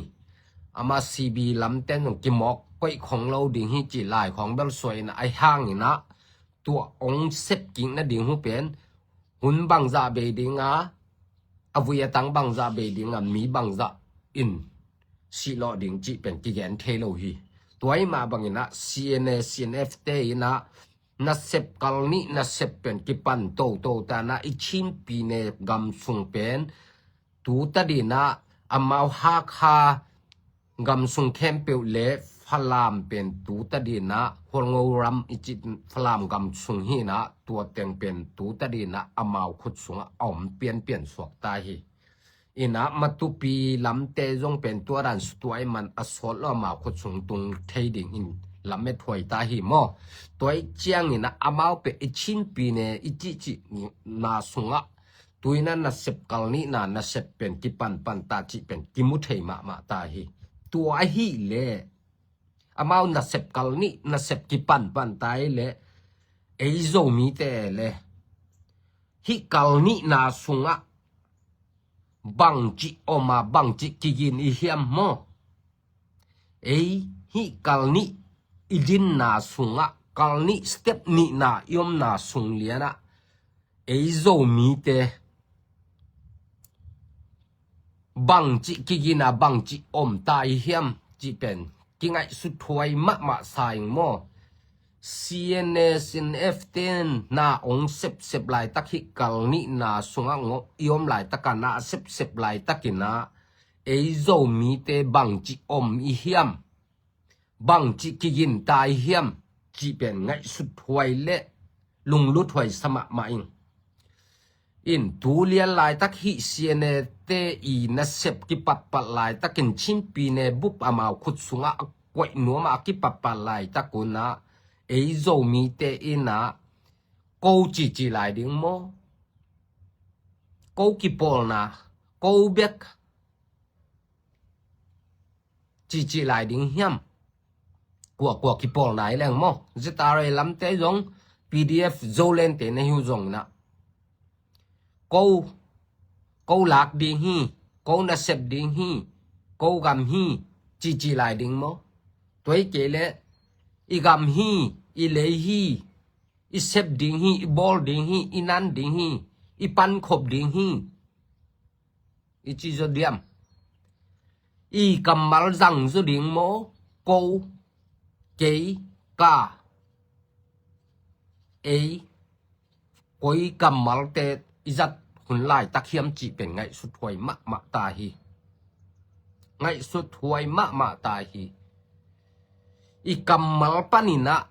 Amah C B lamten zong kimawk koih khong lo ding hi cih lai khong bel suai in ah, ahi hang in ah tua ong sep kik nading uh pen hun bangzah bei ding a, a vui a tang bangzah bei ding a, mi bangzah in sihlawh ding cih pen kigen thei lo hi. Tua i mah bang in ah C N A, C N F te in ah nasep kal nih nasep pen kipan toto ta in ah, i Chin pyine gam sung pen tu ta ding in ah amau Hakha gam sung khempeuh le Falam pen tu tadinah Hualngo ram i cih Falam gam sung hinah tua teng pen tu tadinah amau khut sungah a om pianpian suak ta hi. Inah Matupi lamte zong pen tua dan sutuai man a sawt lo amau khut sung tung thei dingin lamet huai ta hi maw? Tua i cianginah amau pen i Chin pi ne i cihcih na sungah tuina nasep kal nihna nasep pen kipanpan ta cih pen kimu thei mahmah ta hi. Tua ahih leh amau nasep kal nih nasep kipanpan ta i leh ei Zomite le hih kal nihna sungah bangci om a bangci kigin i hiam maw? Ei hih kal nih i dinna sungah kal nih step nihna i omna sung lianah ei Zomite bangci kigina bangci om ta i hiam cih pen kingaihsut huai mahmah sa ing maw? C N A, C N F ten na ong sepsep laitak hih kal nihna sungah ngawh i om laitaka na a sepsep laitakinah ei Zomite bangci om i hiam? Bangci kigin ta i hiam cih pen ngaihsut huai le lunglut huai sa mahmah ing. In tu lian laitak hih C N A te i nasep kipatpat laitakin Chin pi ne bup amau khut sungah a koih nuam a kipatpat laitak unah ei Zomite inah ko cici lai ding maw? Ko kipawlna, ko bek cici lai ding hiam? Kuakua kipawlna i leng maw? Z R A lamte zong P D F Zolente na hi uh zong inah ko, ko lak ding hi, ko nasep ding hi, ko gam hi cici lai ding maw? Tua i kei leh i gam hi, i lei hi, i sep ding hi, i bawl ding hi, i nan ding hi, i pankhop ding hi. I ci zaw diam? I kammal zang zaw ding maw? Ko, kei, ka, ei, koi kammalte i zat hun laitak hiam cih pen ngaihsut huai mahmah ta hi. Ngaihsut huai mahmah ta hi. I kammal paninah,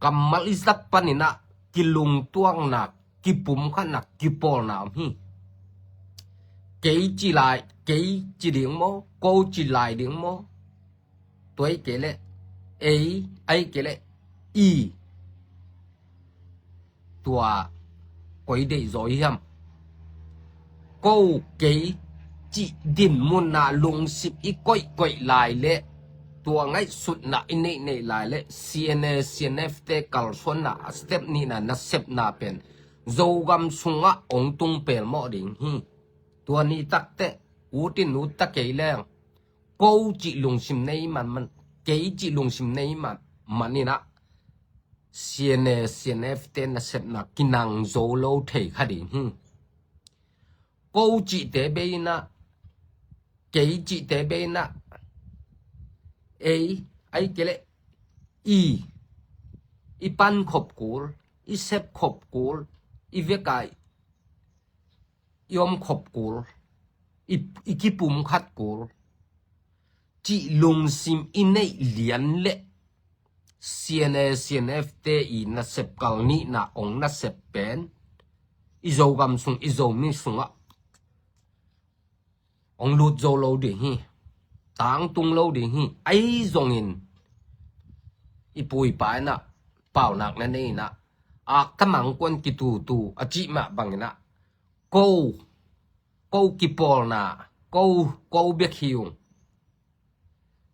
kammal i zat paninah kilungtuakna, kipumkhatna, kipawlna om hi. Kei ci lai, kei ci ding maw? Ko ci lai ding maw? Tua i kei leh ei, a i kei leh i. Tua koi deih zaw i hiam? Ko kei cih dinmunna lungsim i koihkoih lai leh tua ngaihsutna i neihneih lai leh C N A, C N F te kalsuanna a step nihna nasepna pen Zogam sungah ong tung pelmawh ding hi. Tua ni takteh ut in ut ta kei leng ko cih lungsim nei manman, kei cih lungsim nei manman inah C N A, C N F te nasepna kinang zo lo thei kha ding hi. Ko cihte bei inah, kei cihte bei inah, ei, a i kei leh i, i pankhop kul, i sepkhop kul, i veka i omkhop kul, i, i kipumkhat kul cih lungsim i neih lian leh C N A, C N F te i nasep kal nihna ong nasep pen i Zogam sung, i Zomi sungah ong lut zo lo ding hi. Tangtung lo ding hi. Ahi zongin i pu i pa inah paunak na nei inah ak tamang kuan kitutu a cih mah banginah ko, ko kipawlna, ko, ko bek hi ung.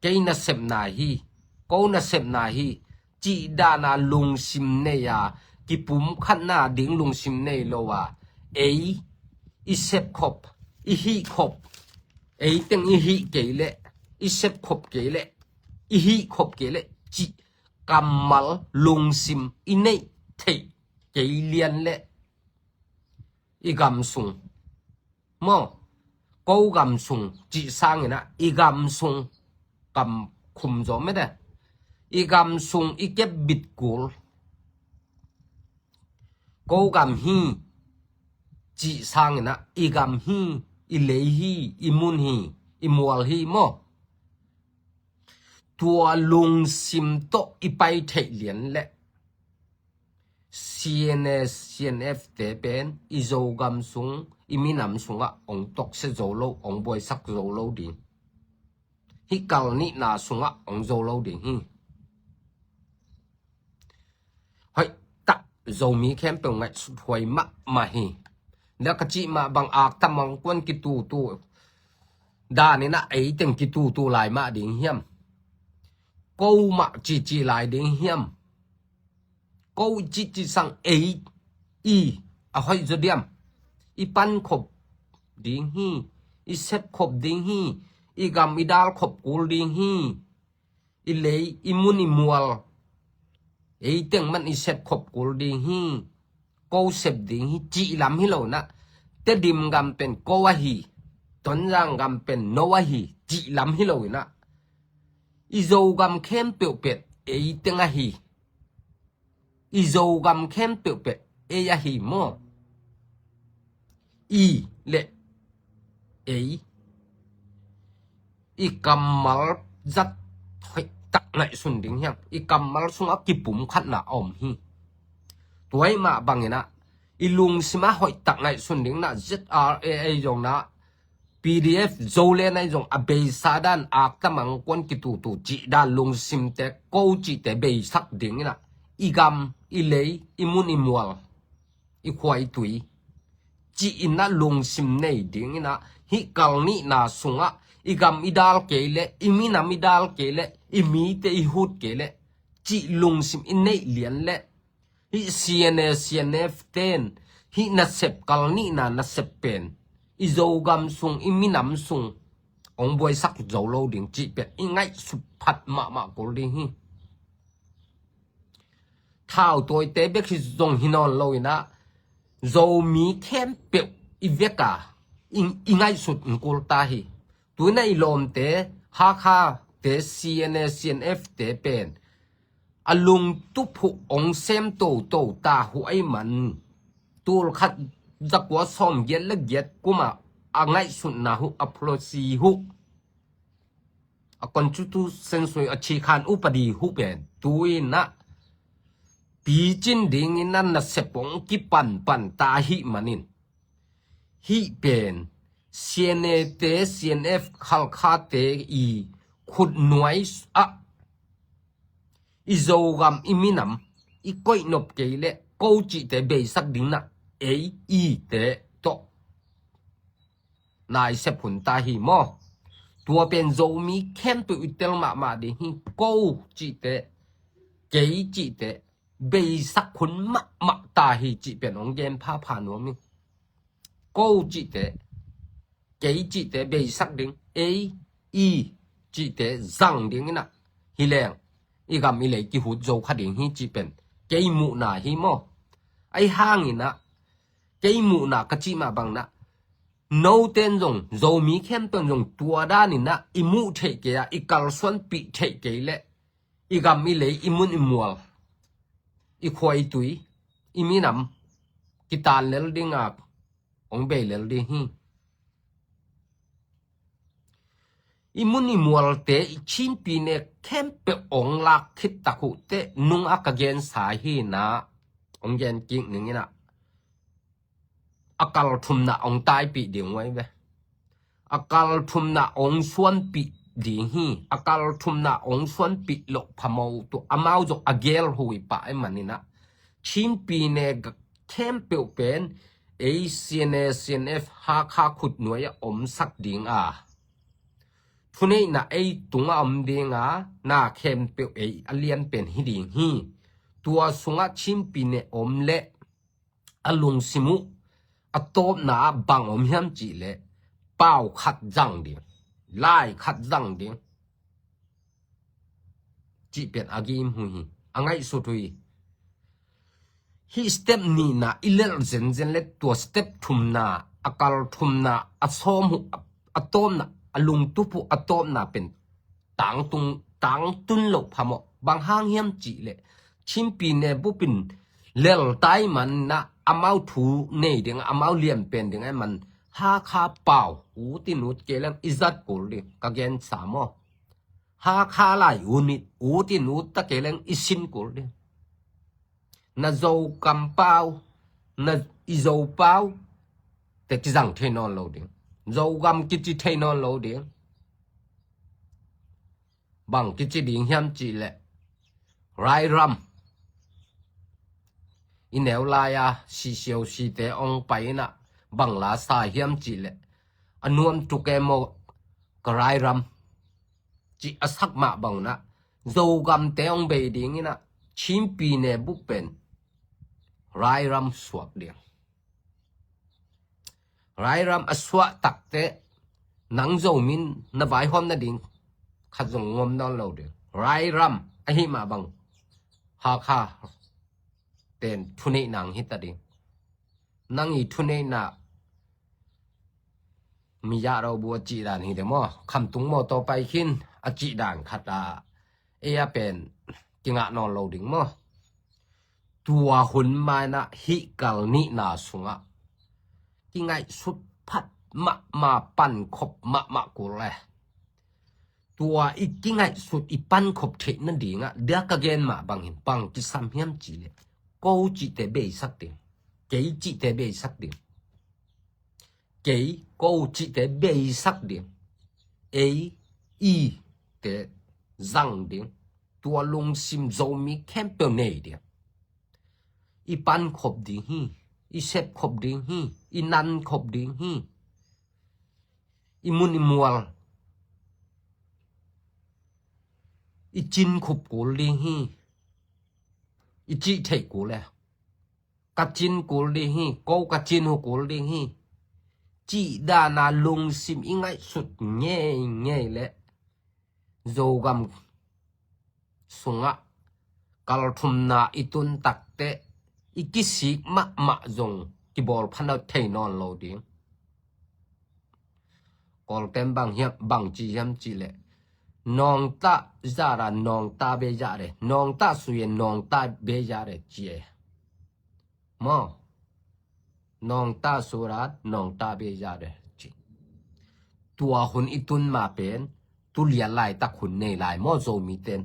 Kei nasepna hi, ko nasepna hi cih dana lungsim nei a, kipumkhatna ding lungsim nei lo a, ei i sepkhop, i hihkhop, ei teng i hih kei leh, i sepkhop kei leh, i hihkhop kei leh cih kammal lungsim i neih theih kei lian leh i gam sung maw? Ko gam sung cih sanginah i gam sung, kam khum zaw mete, i gam sung i kep bit kul. Ko gam hi cih sanginah i gam hi, i lei hi, i mun hi, i mual hi maw? tua lungsim tawh i pai theih lian leh C N A, C N F te pen i Zogam sung, i minam sungah hong toksia zo lo, hong buaisak zo lo ding. Hih kal nihna sungah hong zo lo ding hi. Hoih tak, Zomi khempeuh ngaihsut huai mahmah hi. Dah ka cih mah bang, akta mangkuan kitutu dan in ah eiteng kitutu lai mah ding hiam? Ko mah cici lai ding hiam? Ko cici sang ei i a hoih zaw diam? I pankhop ding hi, i sepkhop ding hi, i gam i dal khop kul ding hi, i lei, i mun, i mual, eiteng man i sepkhop kul ding hi, ko sep ding hi, cih lam hi lo in ah, Tedim gam pen ko ahi, Tonzang gam pen no ahi, cih lam hi lo in ah, i Zogam khempeuh pen eiteng ahi. I Zogam khempeuh pen ei ahi maw? I le ei, i kammal zat hoih tak ngaihsun ding hiam? I kammal sungah kipumkhatna a om hi. Tua ahih mah bangin ah i lungsim ah hoih tak ngaihsun ding in ah, Z R A ahi zongin ah, P D F Zoland ahi zong a beisa dan, akta mangkuan kitutu cih dan, lungsimte, ko cihte beisak ding in ah, i gam, i lei, i mun, i mual, i khua, i tui cih in ah lungsim nei ding in ah, hih kal nihna sungah i gam i dal kei leh, i minam i dal kei leh, i mite i hut kei leh, cih lungsim i neih lian leh, hih C N A, C N F ten hih nasep, kal nihna nasep pen i Zogam sung, i minam sung hong buaisak zo lo ding cih pen i ngaihsut phat mahmah kul ding hi. Thautawite bek hi zong hi nawn lo in ah, Zomi khempeuh i vek a, i, i ngaihsut in kul ta hi. Tu in ah i lawmte, Hakhate, C N A, C N F te pen a lungtup uh hong sem toto ta uh ahih man, tul khat za kua sawm giat le giat kum ah a ngaihsutna uh, a policy uh, a constitution sui, a cikhan upadi uh pen tu in ah picin ding in ah nasep hong kipanpan ta ahih manin, hih pen C N A te, C N F, Hakha te i khutnuai ah i Zogam, i minam i koihnop kei leh, ko cihte beisak ding in ah ei, i te tawh na i sep hun ta hi maw? Tua pen Zomi khempeuh i tel mahmah ding hi. Ko cihte, kei cihte beisak hun mahmah ta hi cih pen hong gen phapha nuam hi. Ko cihte, kei cihte beisak ding, ei, i cihte zang ding in ah, hi leng i gam i lei kihut zo kha ding hi cih pen kei muhna hi maw? Ahi hangin ah, kei muhna ka cih mah bangin ah, note in zong, Zomi khempeuh in zong tua dan in ah i muh theih kei a, i kalsuanpih theih kei leh, i gam i lei, i mun i mual, i khua i tui, i minam kitan lel ding a, hong bei lel ding hi. I mun i mualte, i Chin pyine khempeuh hong lak khit tak uh teh, nung a ka gensa hi in ah, hong gen kik ning in ah, a kal thumna hong taipih ding uh ahi ve. A kal thumna hong suanpih ding hi. A kal thumna hong suanpih loh phamawh uh, tua amau zong a gel uh hi pah ahih manin ah, Chin pyine khempeuh pen ei C N A, C N F, Hakha khutnuai ah omsak ding a, thuneihna ei tungah om ding a, na khempeuh ei a lianpen hi ding hi. Tua sungah Chin pyine om leh, a lungsim uh a tawpna ah bang om hiam cih leh, pau khat zang ding, lai khat zang ding cih pen a gim uh hi, a ngaihsut uh hi. Hih step nihna i lelh zenzen leh, tua step thumna, a kal thumna, a sawm uh, a, a tawpna, a lungtup uh a tawpna pen tangtung, tangtun loh phamawh. Bang hang hiam cih leh, Chin pyine bupin lel ta ahih manin ah, amau thu nei ding, amau lianpen ding ahih man, Hakha pau ut in ut kei leng i zat kul ding, ka gensa maw? Hakha lai un it, ut in ut ta kei leng i sin kul ding. Na Zogam pau, na i Zo pau te kizang thei nawn lo ding. Zogam kici thei nawn lo ding. Bang kici ding hiam cih leh, rairam, i neu lai-a sisiau site ong pai in ah bang la sa hiam cih leh, a nuam tuk e maw ka rairam, cih a sak mah bang un ah Zogamte ong bei ding in ah Chin pyine bup pen rairam suak ding. Rairam a suah takteh nang Zomi in na vaihawm nading khat zong ngom nawn lo ding. Rairam ahi mah bang Hakha ten thuneihna hi ta ding. Nang i thuneihna mi yah ro bu a cih dan hi ding maw? Khamtung mawtaw pai khin a cih dan khat a, ei a pen kingah nawn lo ding maw? Tua hun mai-in ah hih kal nihna sungah kingaihsut phat mahmah, pankhop mahmah kul e. Tua i kingaihsut, i pankhop theih nadingah dia ka gen mah bangin bang kisam hiam cih leh, ko cihte beisak ding, kei cihte beisak ding. Kei, ko cihte beisak ding. Ei, i te zang ding. Tua lungsim Zomi khempeuh nei ding. I pankhop ding hi. I sepkhop ding hi. I nankhop ding hi. I mun i mual i cinkhup kul ding hi. I cih theih kul e. Ka cin kul ding hi, ko ka cin uh kul ding hi, cih dana lungsim i ngaihsut ngeingei leh Zogam sungah kalthumna i tun takteh i kisik mahmah zong kibawl phanau thei nawn lo ding. Kawlten bang hiam, bang ci hiam cih leh, nongta zara nongta be zare, nongta suye nongta be zare ci e. Maw, nongta surat nongta be zare ci. Tua hun i tun ma pen tulian laitak hun nei lai maw Zomi ten?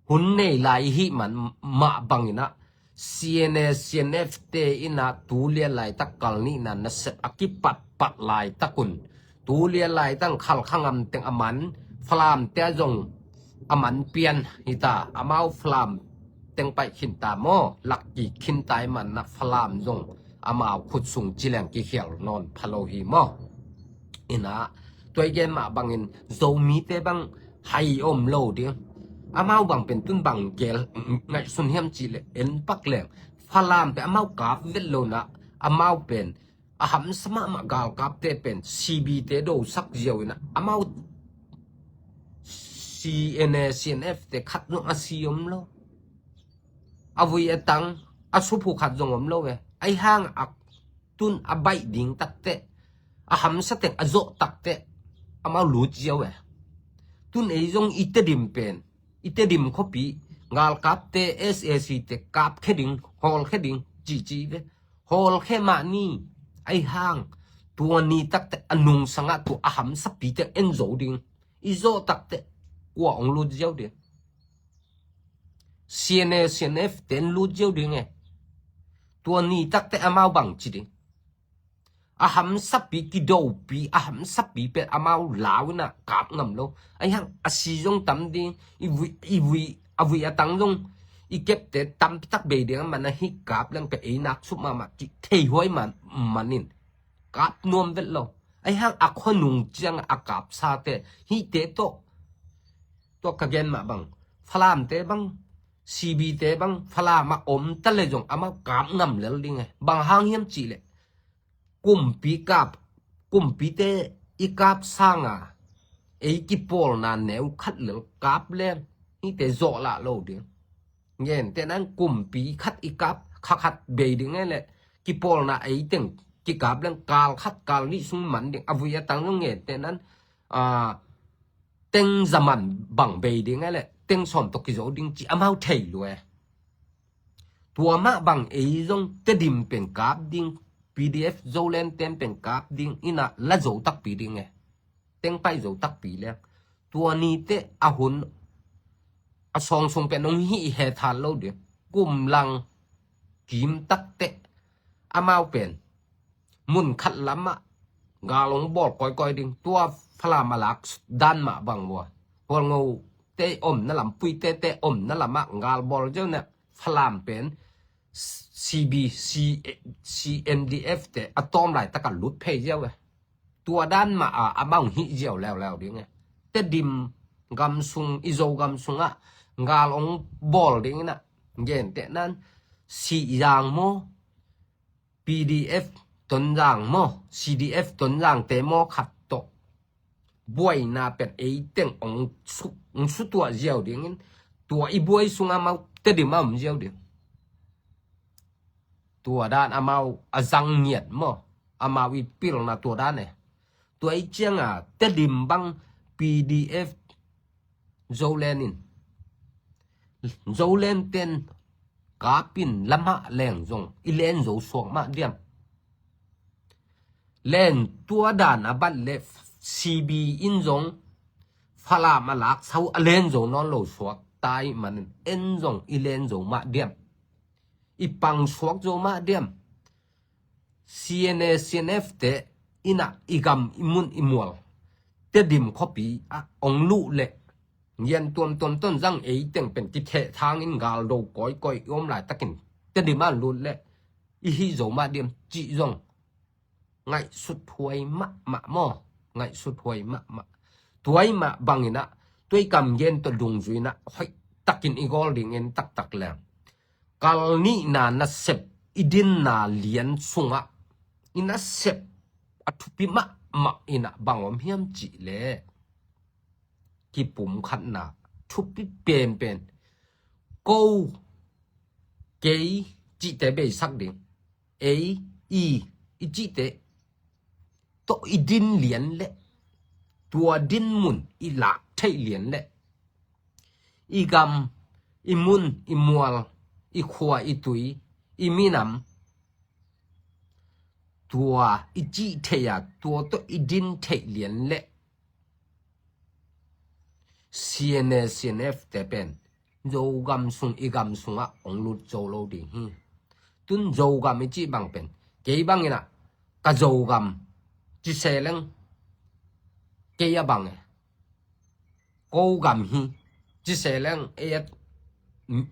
Hun nei lai i hih man mah bangin ah C N A, C N F te in ah tulian laitak kal nihna nasep a kipatpat laitak un, tulian laitak Khalkha ngam teng a man, Falam te a zong a man pian hi ta, amau Falam teng paih khin ta maw, lak kik khin ta i man ah Falam zong amau khut sung ci leng kikhial nawn pha lo hi maw? Inah tua i gen mah bangin Zomite bang hai om lo ding. Amau bang pen tun bang gel ngaihsun hiam cih leh en pak leng Falam pen amau kap vet lo nah, amau pen a hamsa mahmah galkapte pen C B te dosak ziau inah amau C N A, C N F te khat zong a si om lo. A vui a tang, a suphu khat zong om lo e. Ahi hang a tun a baih ding takteh, a hamsa teng a zawh takteh amau lut ziau e. Tun ei zong i Tedim pen, i Tedim khuapi galkapte, S A C te kapkhia ding, hawlkhia ding cici ve. Hawlkhia mah ni, ahi hang tua ni takteh a nungsangah tua a hamsapi teng en zo ding. I zawh takteh kua hong lut ziau ding? C N A, C N F te en lut ziau ding e. Tua ni takteh amau bang ci ding? A hamsapi kidopi, a hamsapi pen amau lau inah kap ngam lo. Ahi hang a si zong tam ding, i vui, i vui, a vui a tang zong i kepte tampitak bei ding a man a, hih kap leng pen ei nak sup mahmah cih theihuai man, manin kap nuam vet lo. Ahi hang a khuanung ciangah a kapsate hihte tawh, tua ka gen mah bang Falamte bang, C B te bang Falam ah om ta le zong amau kap ngam lel ding e. Bang hang hiam cih leh kumpi kap, kumpite i kap sanga ei kipawlna neu khat lel kap leng hihte zawh lah lo ding. Ngen teh nan kumpi khat i kap, kha khat bei ding e leh kipawlna ei teng kikap leng kal khat kal nih sung man ding. A vui a tang zong ngen teh nan, a, teng za man bang bei ding e leh teng sawm tawh kizo ding ci amau thei lua e. Tua mah bang ei zong Tedim pen kap ding, P D F Zoland ten pen kap ding inah la zo takpi ding e. Teng paih zo takpi leng Tua nite a hun a sawngsung pen hong hih he than lo ding. Kum lang kim takteh amau pen mun khat lamah gal hong bawl kawikawi ding. Tua Falam a lak dan mah bang vua, Hualngote omna lam, Puitete omna lamah gal bawl ziau nah Falam pen C B, C, C N D F te a tawm laitak a lut phei ziau e. Tua dan mah a, amau hih ziau leuleu ding e. Tedim gam sung, i Zogam sungah gal hong bawl ding inah, genteh nan, Sihzang maw, P D F Tonzang maw, C D F Tonzangte maw khat tawh buaina pen ei teng hong su, hong sutuah ziau dingin, tua i buai sungah amau Tedim a om ziau ding. Tua dan amau a zang ngiat maw, amau i pilna tua dan e. Tua i cianga Tedim bang P D F Zoland in, Zoland ten kapin lamah leng zong i len zo suak mah diam? Len tua dan a bat le C B in zong Falam a laksa uh a len zo nawn lo suak tai manin en zong i len zo mah diam? I pang suak zo mah diam? C N A, C N F te inah i gam, i mun, i mual, Tedim khuapi ah hong luh leh, ngian tuamtuam Tonzang ei teng pen kitheh thangin galdo kawikawi i om laitakin Tedim ah lut leh i hih zo mah diam cih zong ngaihsut huai mahmah maw? Ngaihsut huai mahmah. Tua i mah banginah, tua i kam gen tawh dungzui inah hoih takin i gawl ding en taktak leng, kal nihna nasep i dinna lian sungah i nasep a thupi mahmah inah bang om hiam cih leh, kipumkhatna thupi penpen, ko, kei cihte beisak ding. Ei, i, i cihte tawh i din lian leh, tua din mun i lak theih lian leh, i gam, i mun, i mual, i khua, i tui, i minam, tua i cih theih a, tua tawh i din theih lian leh, C N A, C N F te pen Zogam sung, i gam sungah hong lut zo lo ding hi. Tun Zogam i cih bang pen, kei banginah ka Zogam ci se leng kei a bang e. Ko gam hi ci se leng ei a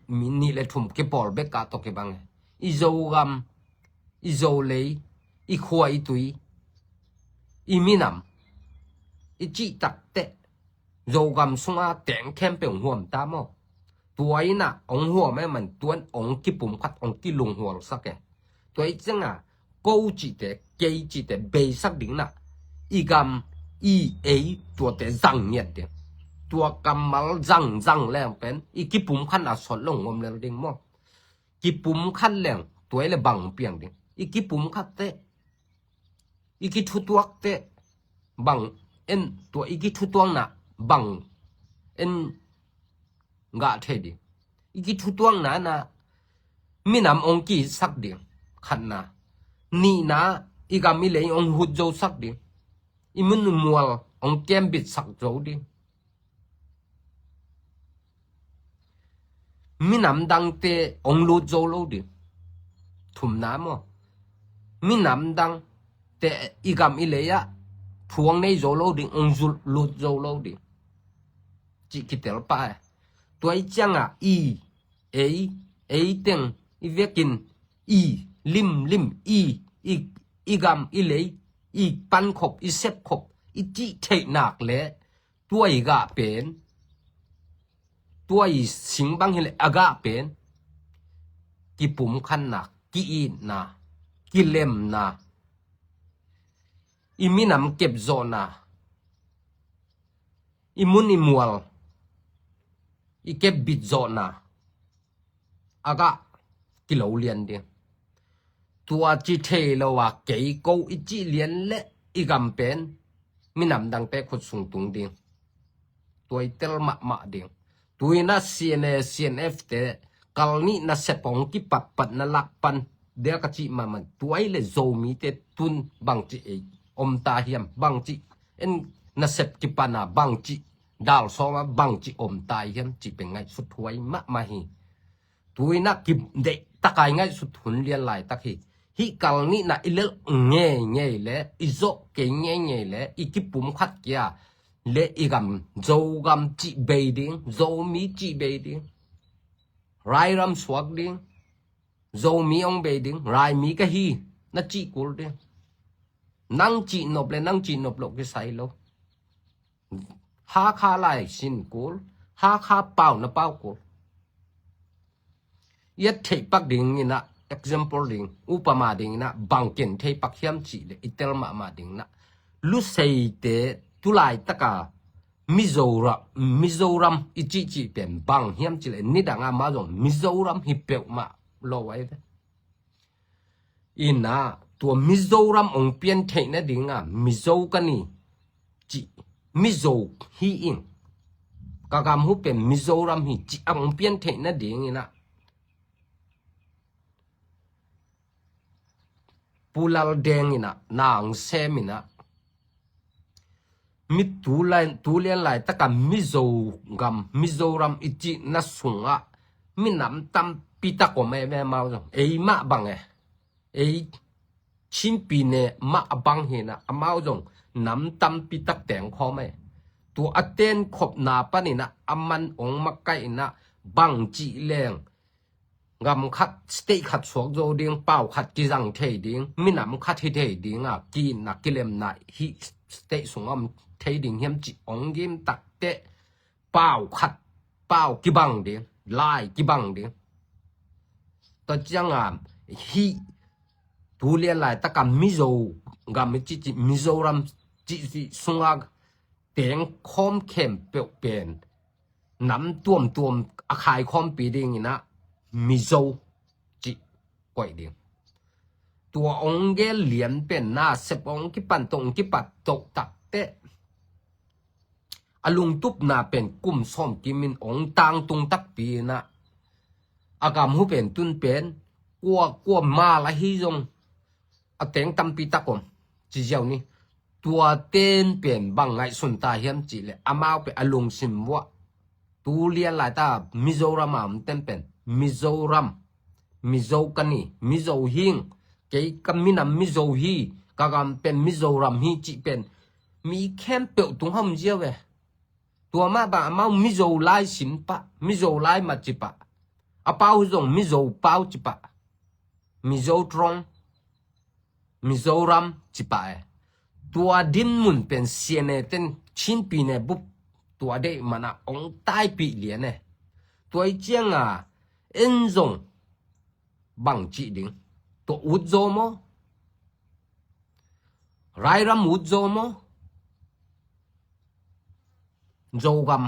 mi nih le thum kipawl bek ah tawh kibang e. I Zogam, i Zolei, i khua, i tui, i minam i cih takteh Zogam sunga teng khempeuh hong huam ta maw? Tua inah hong huam e man, tuan hong kipumkhat, hong kilunghualsak e. Tua i cianga ko cihte, kei cihte beisak ding nah, i gam, i, ei tuate zang ngiat ding. Tua kammal zang zang leng pen i kipumkhatna sawt lo hong om lel ding maw? Kipumkhat leng tua i le bang piang ding. I kipumkhat teh, i kithutuak teh bang en, tua i kithutuakna bang en gah thei ding. I kithutuakna na minam hong kisak ding, khatna. Nihna, i gam i lei hong hut zosak ding. I mun i mual hong kembitsak zo ding. Minam dangte hong lut zo lo ding. Thumna maw? Minam dangte i gam i lei ah phuang nei zo lo ding, hong zul lut zo lo ding. Cih kitel pah e. Tua i ciangah i, ei, ei teng i vekin i, limlim i, i, i gam i lei, i pankhop, i sepkhop i cih theih nak leh, tua i gah pen, tua i sing bang hileh a gah pen kipumkhatna, ki-itna, kilemna, i minam kepzawhna, i mun i mual i kepbit zawhna a gah kilo lian ding. Tua ci thei lo a kei ko i cih lian leh i gam pen minam dangte khut sung tung ding. Tua i tel mahmah ding. Tuinah C N A, C N F te kal nih nasep hong kipatpatna lak pan dia ka cih mahmah. Tua i le Zomite tun bangci ei om ta hiam, bangci en nasep kipana bangci dal sawm ah bangci om tai hiam cih pen ngaihsut huai mahmah hi. Tuinah kideih takai ngaihsut hun lian laitak hi. Hih kal nihna i lelh ngeingei le i zawh kei ngeingei le i kipum khat kia le i gam, Zogam cih bei ding, Zomi cih bei ding, Rairam suak ding, Zomi hong bei ding, Raimi ka hi na cih kul ding. Nang cih nop le nang cih nop loh kisai lo. Hakha lai sin kul, Hakha pau na pau kul. I et theih pak dinginah, example ding, upama dinginah bang ken thei pak hiam cih le i tel mahmah dinginah, Luseite tulaitaka Mizoram, Mizoram i cihcih pen bang hiam cih le nidangah amau zong Mizoram hi peuhmah lo ai ve. Inah tua Mizoram ong pian theih nadinga Mizo ka ni cih, Mizo hi ing, ka gam hu pen Mizoram hi cih ong pian theih nadinginah Pu Lal Deng inah na ong sem inah mi tulian, tulian laitaka Mizo gam, Mizoram i cihna sungah minam tampi tak om e ve amau zong. Ei mah bang e, ei Chin pyine mah a bang hinah amau zong nam tampi tak tengkhawm e. Tua a tenkhopna paninah a man ong makaih inah bang cih leng gam khat, state khat suak zo ding, pau khat kizang thei ding, minam khat hi thei dinga kiitna kilemna hih state sungah om thei ding hiam cih ong gim takteh pau khat, pau kibang ding, lai kibang ding. Tua cianga hih tulian laitaka Mizo gam i cihcih, Mizoram cihcih sunga tengkhawm khempeuh pen nam tuamtuam a khaikhawmpi dinginah Mizo cih koih ding. Tua ong gel lian pen nasep ong kipan toh ong kipat toh takteh a lungtupna pen kum sawm kimin ong tangtung takpi inah a gam hu pen tun pen kua kua mal ahi zong a teng tampi tak om. Ci ziau ni. Tua ten pen bang ngaihsun ta hiam cih le amau pen a lungsim vuah tulian laita Mizoram a om ten pen Mizoram, Mizo ka ni, Mizo hing, kei ka minam Mizo hi, ka gam pen Mizoram hi cih pen mi khempeuh tung hom ziau e. Tua mah bang amau Mizo lai sin pah, Mizo lai mat ci pah, a pau zong Mizo pau ci pah, Mizo trong, Mizoram ci pah e. Tua dinmun pen siane ten Chin pyine bup tua deih mana ong taipih lian e. Tua i cianga en zong bang cih ding, tua ut zaw maw? Rairam ut zaw maw? Zogam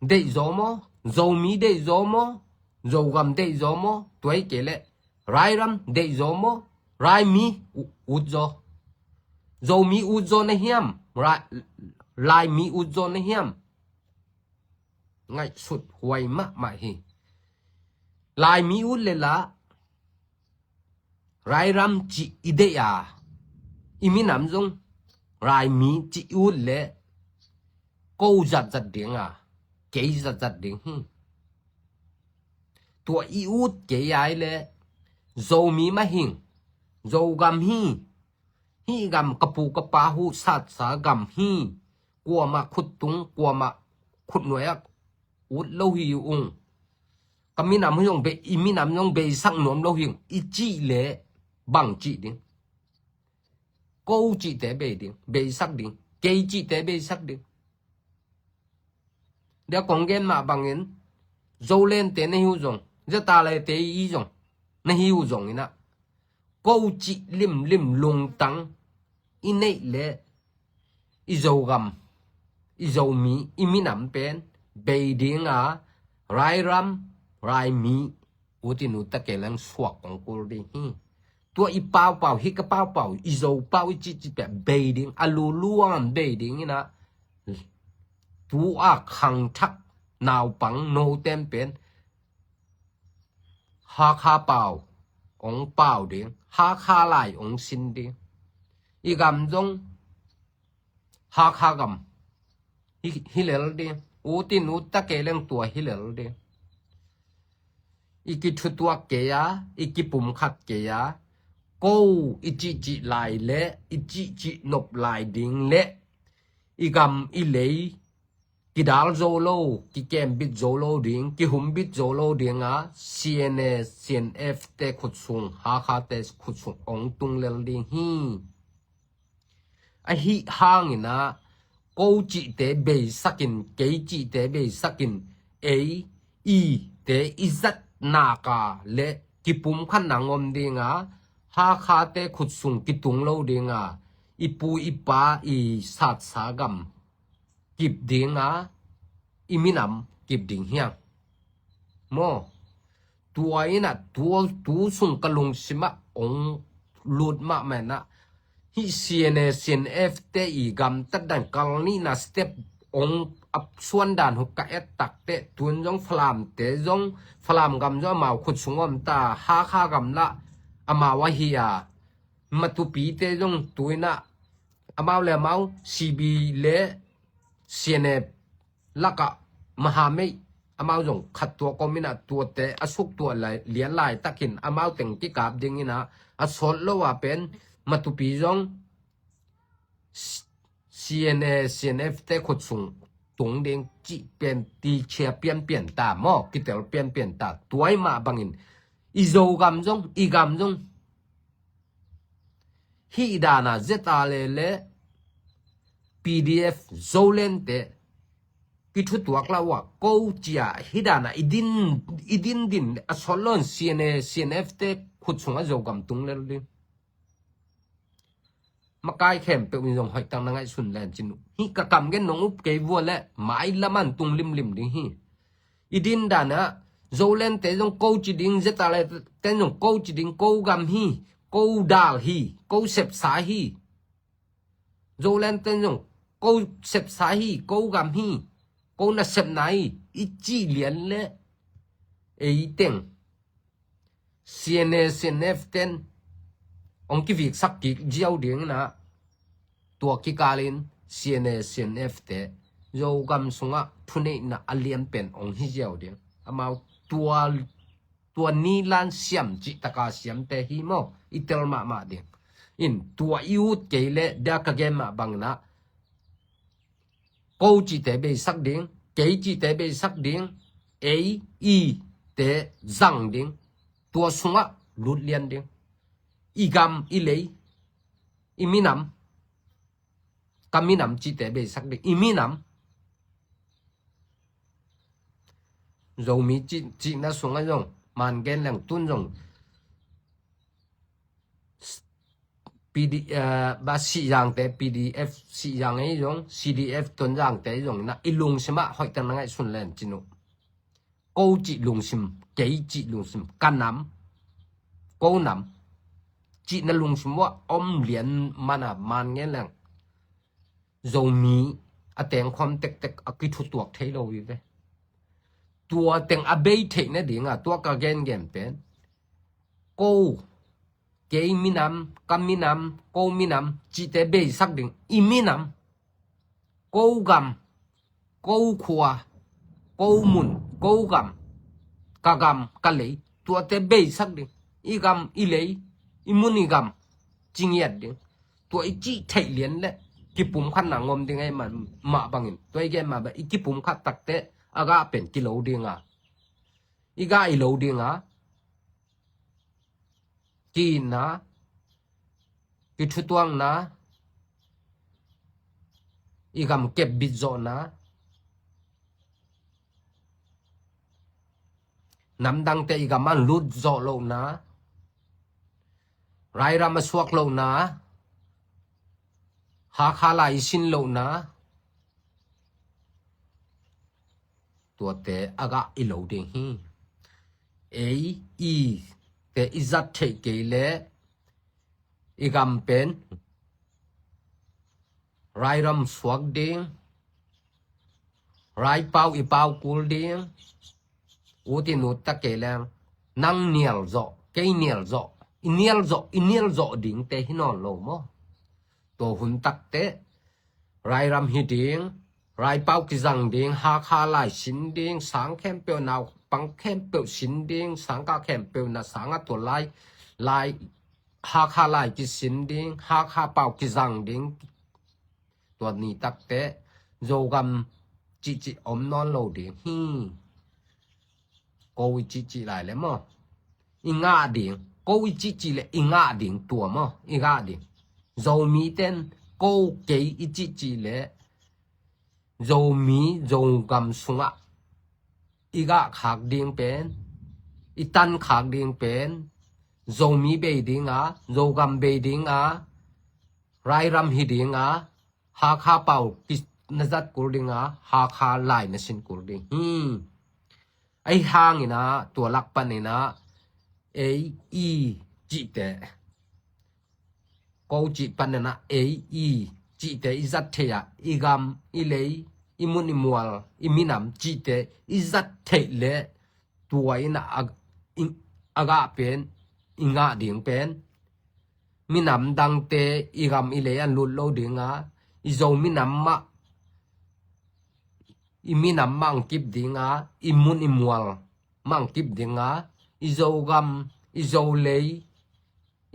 deih zaw maw? Zomi deih zaw maw? Zogam deih zaw maw? Tua hi kei leh Rairam deih zaw maw? Raimi u-, ut zaw. Zomi ut zaw na hiam? Rai-, Laimi ut zaw na hiam? Ngaihsut huai mahmah hi. Laimi ut le lah Rairam cih i deih a, i minam zong Raimi cih i ut le ko zatzat ding a, kei zatzat ding hi. Tua i ut kei ai le Zomi mah hing, Zogam hi, hih gam ka pu ka pa huh satsa gam hi, kuamah khut tung, kuamah khut nuai ah ut lo hi ung. Ka minam hi zong bei, i minam zong beisak nuam lo hi ung i cih le bang cih ding? Ko cihte bei ding, beisak ding, kei cihte beisak ding. Dia kong gen mah bangin Zolente na hi uh zong, Zatalete i zong na hi uh zong inah ko cih limlim lungtang i neih le i Zogam, i Zomi, i minam pen bei dinga Rairam, Raimi, utin uta kei leng suak kong kul ding hi. Tua i paupau, hih ka paupau, i Zo pau i cihcih pia bei ding, a luluang bei ding inah tu a khangthak naupang noten pen Hakha pau ong pau ding, Hakha lai ong sin ding. I gam zong Hakha gam hi, hi lel ding. Ut in ut ta kei leng tua hi lel ding. I kithutuak kei a, i kipumkhat kei a, ko i cihcih lai le i cihcih nop lai ding le i gam i lei kidal zo lo, kikembit zo lo ding, kihumbit zo lo ding a, C N A, C N F te khut sung, Hakha te khut sung ong tung lel ding hi. Ahi hangin ah, ko cihte beisakin, kei cihte beisakin, ei, i te i zat nak a le kipumkhat na ngom ding a, Hakha te khut sung kitung lo ding a, i pu i pa i satsa gam kip ding a, i minam kip ding hiang. Maw, tua in ah, tua tu sung ka lungsim ah ong lut mahmah in ah, hih C N A, C N F te i gamtat dan kal nihna step ong ap suan dan huk ka et tak teh, tun zong Falam te zong, Falam gam zong amau khut sung om ta, Hakha gam lah amau ahi a, Matupi te zong tu in ah, amau le amau, C B le C N A lakah mahamei, amau zong khat tua kom in ah, tuate a suk tua lai, lian laitakin amau teng kikap ding in ah, a sawt lo a pen Matupi zong C N A, C N F te khut sung tung ding cih pen tichia pianpian ta maw, kitel pianpian ta. Tua i mah bangin i Zogam zong, i gam zong hih dan a Z R A le P D F Zoland te kithutuak lah uh a, ko cia hih dan a i din, i din din a sawt lo in C N A, C N F te khut sung a Zogam tung lel ding. Makai khempeuh in zong hoih tak na ngaihsun len cin uh. Hih ka kam gen nong up kei vua le mailam an tung limlim ding hi. I din dan ah Zoland te zong ko ci ding, Z R A te zong ko ci ding, ko gam hi, ko dal hi, ko sepsa hi. Zoland te zong ko sepsa hi, ko gam hi, ko nasepna hi, i cih lian le ei teng C N A, C N F ten ong kiviksak kik ziau ding in ah, tua kikalin C N A, C N F te Zogam sungah thuneihna a lian pen ong hi ziau ding. Amau tua, tua nilan siam cih taka siamte hi maw, i tel mahmah ding. In tua i ut kei le dia ka gen mah bangin ah, ko cihte beisak ding, kei cihte beisak ding, ei, i te zang ding, tua sungah lut lian ding. I gam, i lei, i minam, ka minam cihte beisak ding, i minam. Zomi cih, cihna sungah zong, man gen leng tun zong, P D, eh, ba Sihzangte, P D F Sihzang ei zong, C D F Tonzangte ei zong in ah, i lungsim ah hoih tak na ngaihsun len cin uh. Ko cih lungsim, kei cih lungsim, ka nam, ko nam cihna lungsim uh a om lian man a, man ngen leng Zomi a tengkhawm tektek a kithutuak thei lo hi ve. Tua teng a bei theih nading a, tua ka gengen pen, ko, kei minam, ka minam, ko minam cihte beisak ding, i minam, ko gam, ko khua, ko mun, ko gam, ka gam, ka lei, tuate beisak ding, i gam, i lei, i mun, i gam ci ngiat ding. Tua i cih theih lian le kipumkhatna ngom ding ei mah, mah bangin, tua i gen mah bang i kipumkhat takte a gah pen kilo ding a, i gah i lo ding a, ki-itna, kithutuakna, i gam kepbit zawhna, namdangte i gam an lut zawh lohna, rairam a suak lohna, Hakha lai i sin lohna, tuate a gah i lo ding hi. Ei, i te i zat theih kei le i gam pen rairam suak ding, raipau i pau kul ding, ut in ut ta kei leng, nang nial zawh, kei nial zawh, i nial zawh, i nial zawh dingte hi nawn lo maw? Tua hun takte Rairam hi ding, Raipau kizang ding, Hakha lai sin ding, sang khempeuh, naupang khempeuh sin ding, sangkah khempeuh na sang a tua lai, lai, Hakha lai kisin ding, Hakha pau kizang ding, tua ni takte Zogam cihcih om nawn lo ding hi. Ko i cihcih lai le maw, i ngah ding. Ko i cihcih le i ngah ding tua maw, i ngah ding. Zomi ten ko kei i cihcih le Zomi Zogam sungah i gah khak ding pen, i tan khak ding pen, Zomi bei dinga, Zogam bei dinga, Rairam hi dinga, Hakha pau ki na zat kul dinga, Hakha lai na sin kul ding hi. Ahi hangin ah tua lak panin ah ei i cihte, ko cih panin ah ei i cihte i zat theih ah, i gam, i lei, i mun i mual, i minam cihte i zat theih le tua in ah a, i, a gah pen, i ngah ding pen, minam dangte i gam i lei an lut lo dinga, i Zo minam mah, i minam mah ang kip dinga, i mun i mual mah ang kip dinga, i Zogam, i Zolei,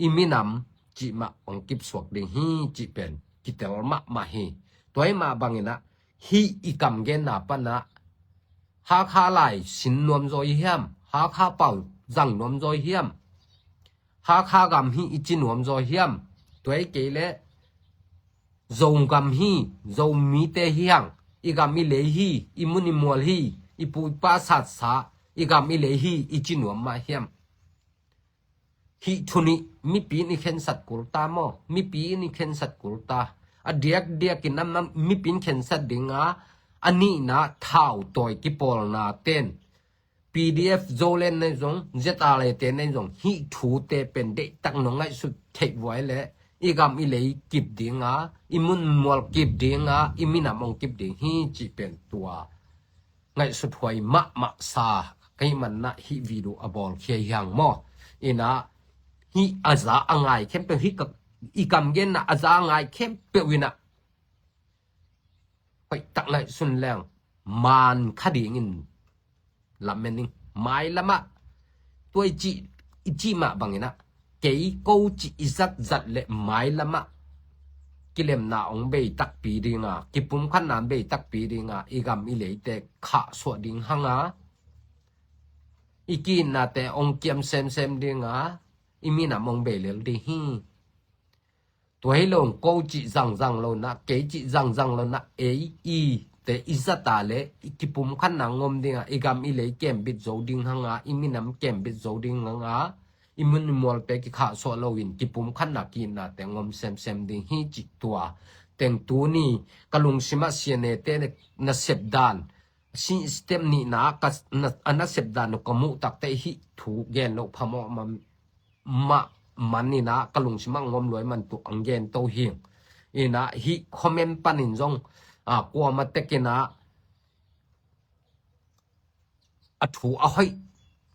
i minam cih mah ang kip suak ding hi cih pen kitel mahmah hi. Tua hi mah bangin ah hih i kam genna pan ah Hakha lai sin nuam zaw i hiam? Hakha pau zang nuam zaw i hiam? Hakha gam hi i ci nuam zaw i hiam? Tua hi kei le Zogam hi, Zomite hi hang, i gam i lei hi, i mun i mual hi, i pu i pa satsa, i gam i lei hi i ci nuam mah hiam? Hih thu nih mipi in i khensat kul ta maw? Mipi in i khensat kul ta. A diakdiakin a mipi in khensat dinga, a nihna thau tawi kipawlna ten, P D F Zoland nei zong, Z R A te nei zong, hih thute pen deihtak nong ngaihsut theih vuai le i gam i lei kip dinga, i mun mual kip dinga, i minam ong kip ding hi cih pen tua ngaihsut huai mahmah sa ka hih manah hih video a bawl khia hi hang maw? Inah hih a za a ngai khempeuh, hih ka, i kam genna a za a ngai khempeuh inah hoih tak ngaihsun leng man kha dingin lamen ing. Mailamah tua i cih, i cih mah banginah kei ko cih i zatzat le mailamah kilemna ong bei takpi dinga, kipumkhatna ong bei takpi dinga, i gam i leite khahsuah ding hanga, i kiinnate ong kiam semsem dinga, i minam ong bei lel ding hi. Tua hi lo ko cih zangzang lo na, kei cih zangzang lo na, ei i te i zata le i kipumkhatna ngom dinga, i gam i lei kembit zo ding hanga, i minam kembit zo ding hanga, i mun i mualte kikhahsuah loin kipumkhatna kiinnate ngom semsem ding hi cih tua teng tuni ka lungsimah sianete nasep dan, system nihna ka, na, a nasep dan uh ka muh takte hih thu gen loh phamawh mah, mah man inah ka lungsimah ngom luai man tuh ang gen to hing. Inah hih comment panin zong, a, kuama tekinah a thu a hoih,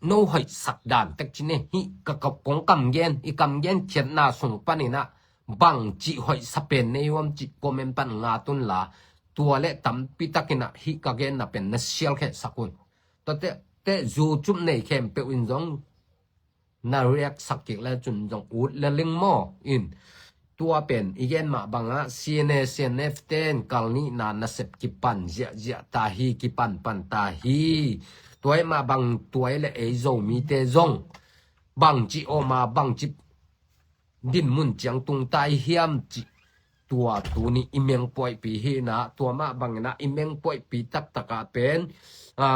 no hoih sak dan tek cine hih ka, ka kong kam gen, i kam gen khiatna sung paninah bang cih hoih sa pen nei uam cih comment pan nga tun la, tua le tampi takinah hih ka genna pen na sial kheh sak un. Tua te, te zu cup nei khempeuh in zong na react sak kik le cun zong ut le ling maw in. Tua pen i gen mah bangah C N A, C N F ten kal nihna nasep kipan ziahziah ta hi, kipanpan ta hi. Tuai mah bang tuai le ei Zomite zong bang cih awma bang cih dinmun ciang tung ta i hiam cih tua tuni i mengpuaihpi hi inah, tua mah banginah i mengpuaihpi taktakah pen, a,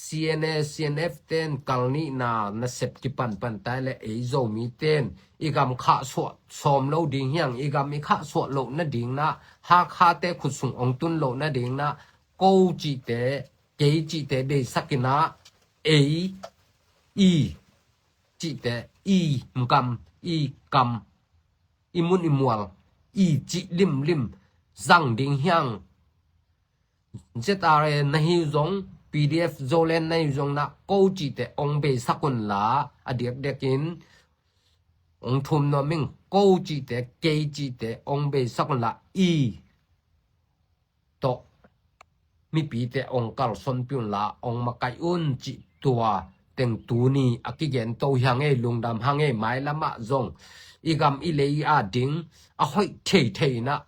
C N A, C N F ten kal nihna nasep kipanpan tai le ei Zomi ten i gam khahsuah sawm lo ding hiang, i gam i khahsuah loh nading na, Hakhate khut sung ong tun loh nading na, ko cihte, kei cihte beisak inah, ei, i cihte, i kam, i kam, i mun i mual, i cih limlim zang ding hiang. Z R A na hi zong, P D F Zoland na hi zong na, ko cihte ong beisak un la, a diakdiakin ong thum nuam ing, ko cihte, kei cihte ong beisak un la, i tawh mipite ong kalsuanpih unla ong makaih un cih tua teng tuni a kigen to hi hang ei, lungdam hang ei. Mailamah zong i gam i lei a ding a hoih theithei inah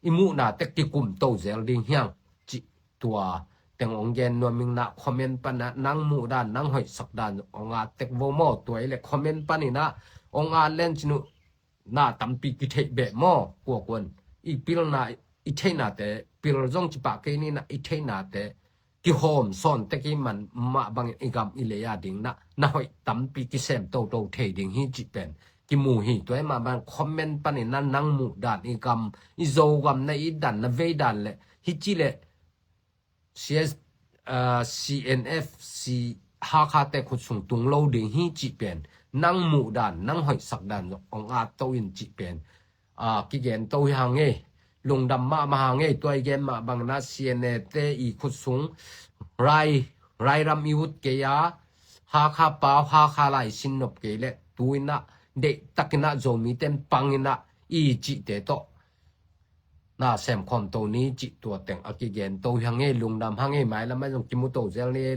i muhna tek kikum to zel ding hi hang cih tua teng ong gen nuam ing. Na comment panah nang muhdan, nang hoihsak dan ong at tek vo maw? Tua i le comment paninah ong at len cin uh, na tampi kitheih beh maw? Kuakuan i pilna, i theihnate pil zong cipah kei ninah, i theihnate kihawm sawn tek i man mah bangin i gam i lei a ding na, na hoih tampi kisem toto thei ding hi cih pen kimu hi. Tua i mah bang comment paninah nang muhdan, i gam, i Zogam na itdan, na veidan le hi ci le C S, ah, C N F C Hakhate khut sung tung lo ding hi cih pen nang muhdan, nang hoihsak dan zong ong at to in cih pen, ah, kigen to hi hang ei. Lungdam mahmah hang ei. Tua i gen mah bangna C N A te i khut sung rai, rairam i ut kei a, Hakha pau, Hakha lai sin nop kei le tu inah deihtak inah Zomite in pang inah i cihte tawh na sem khawm to ni cih tua teng a kigen to hi hang ei. Lungdam hang ei. Mailamah zong kimu to zel ni ei.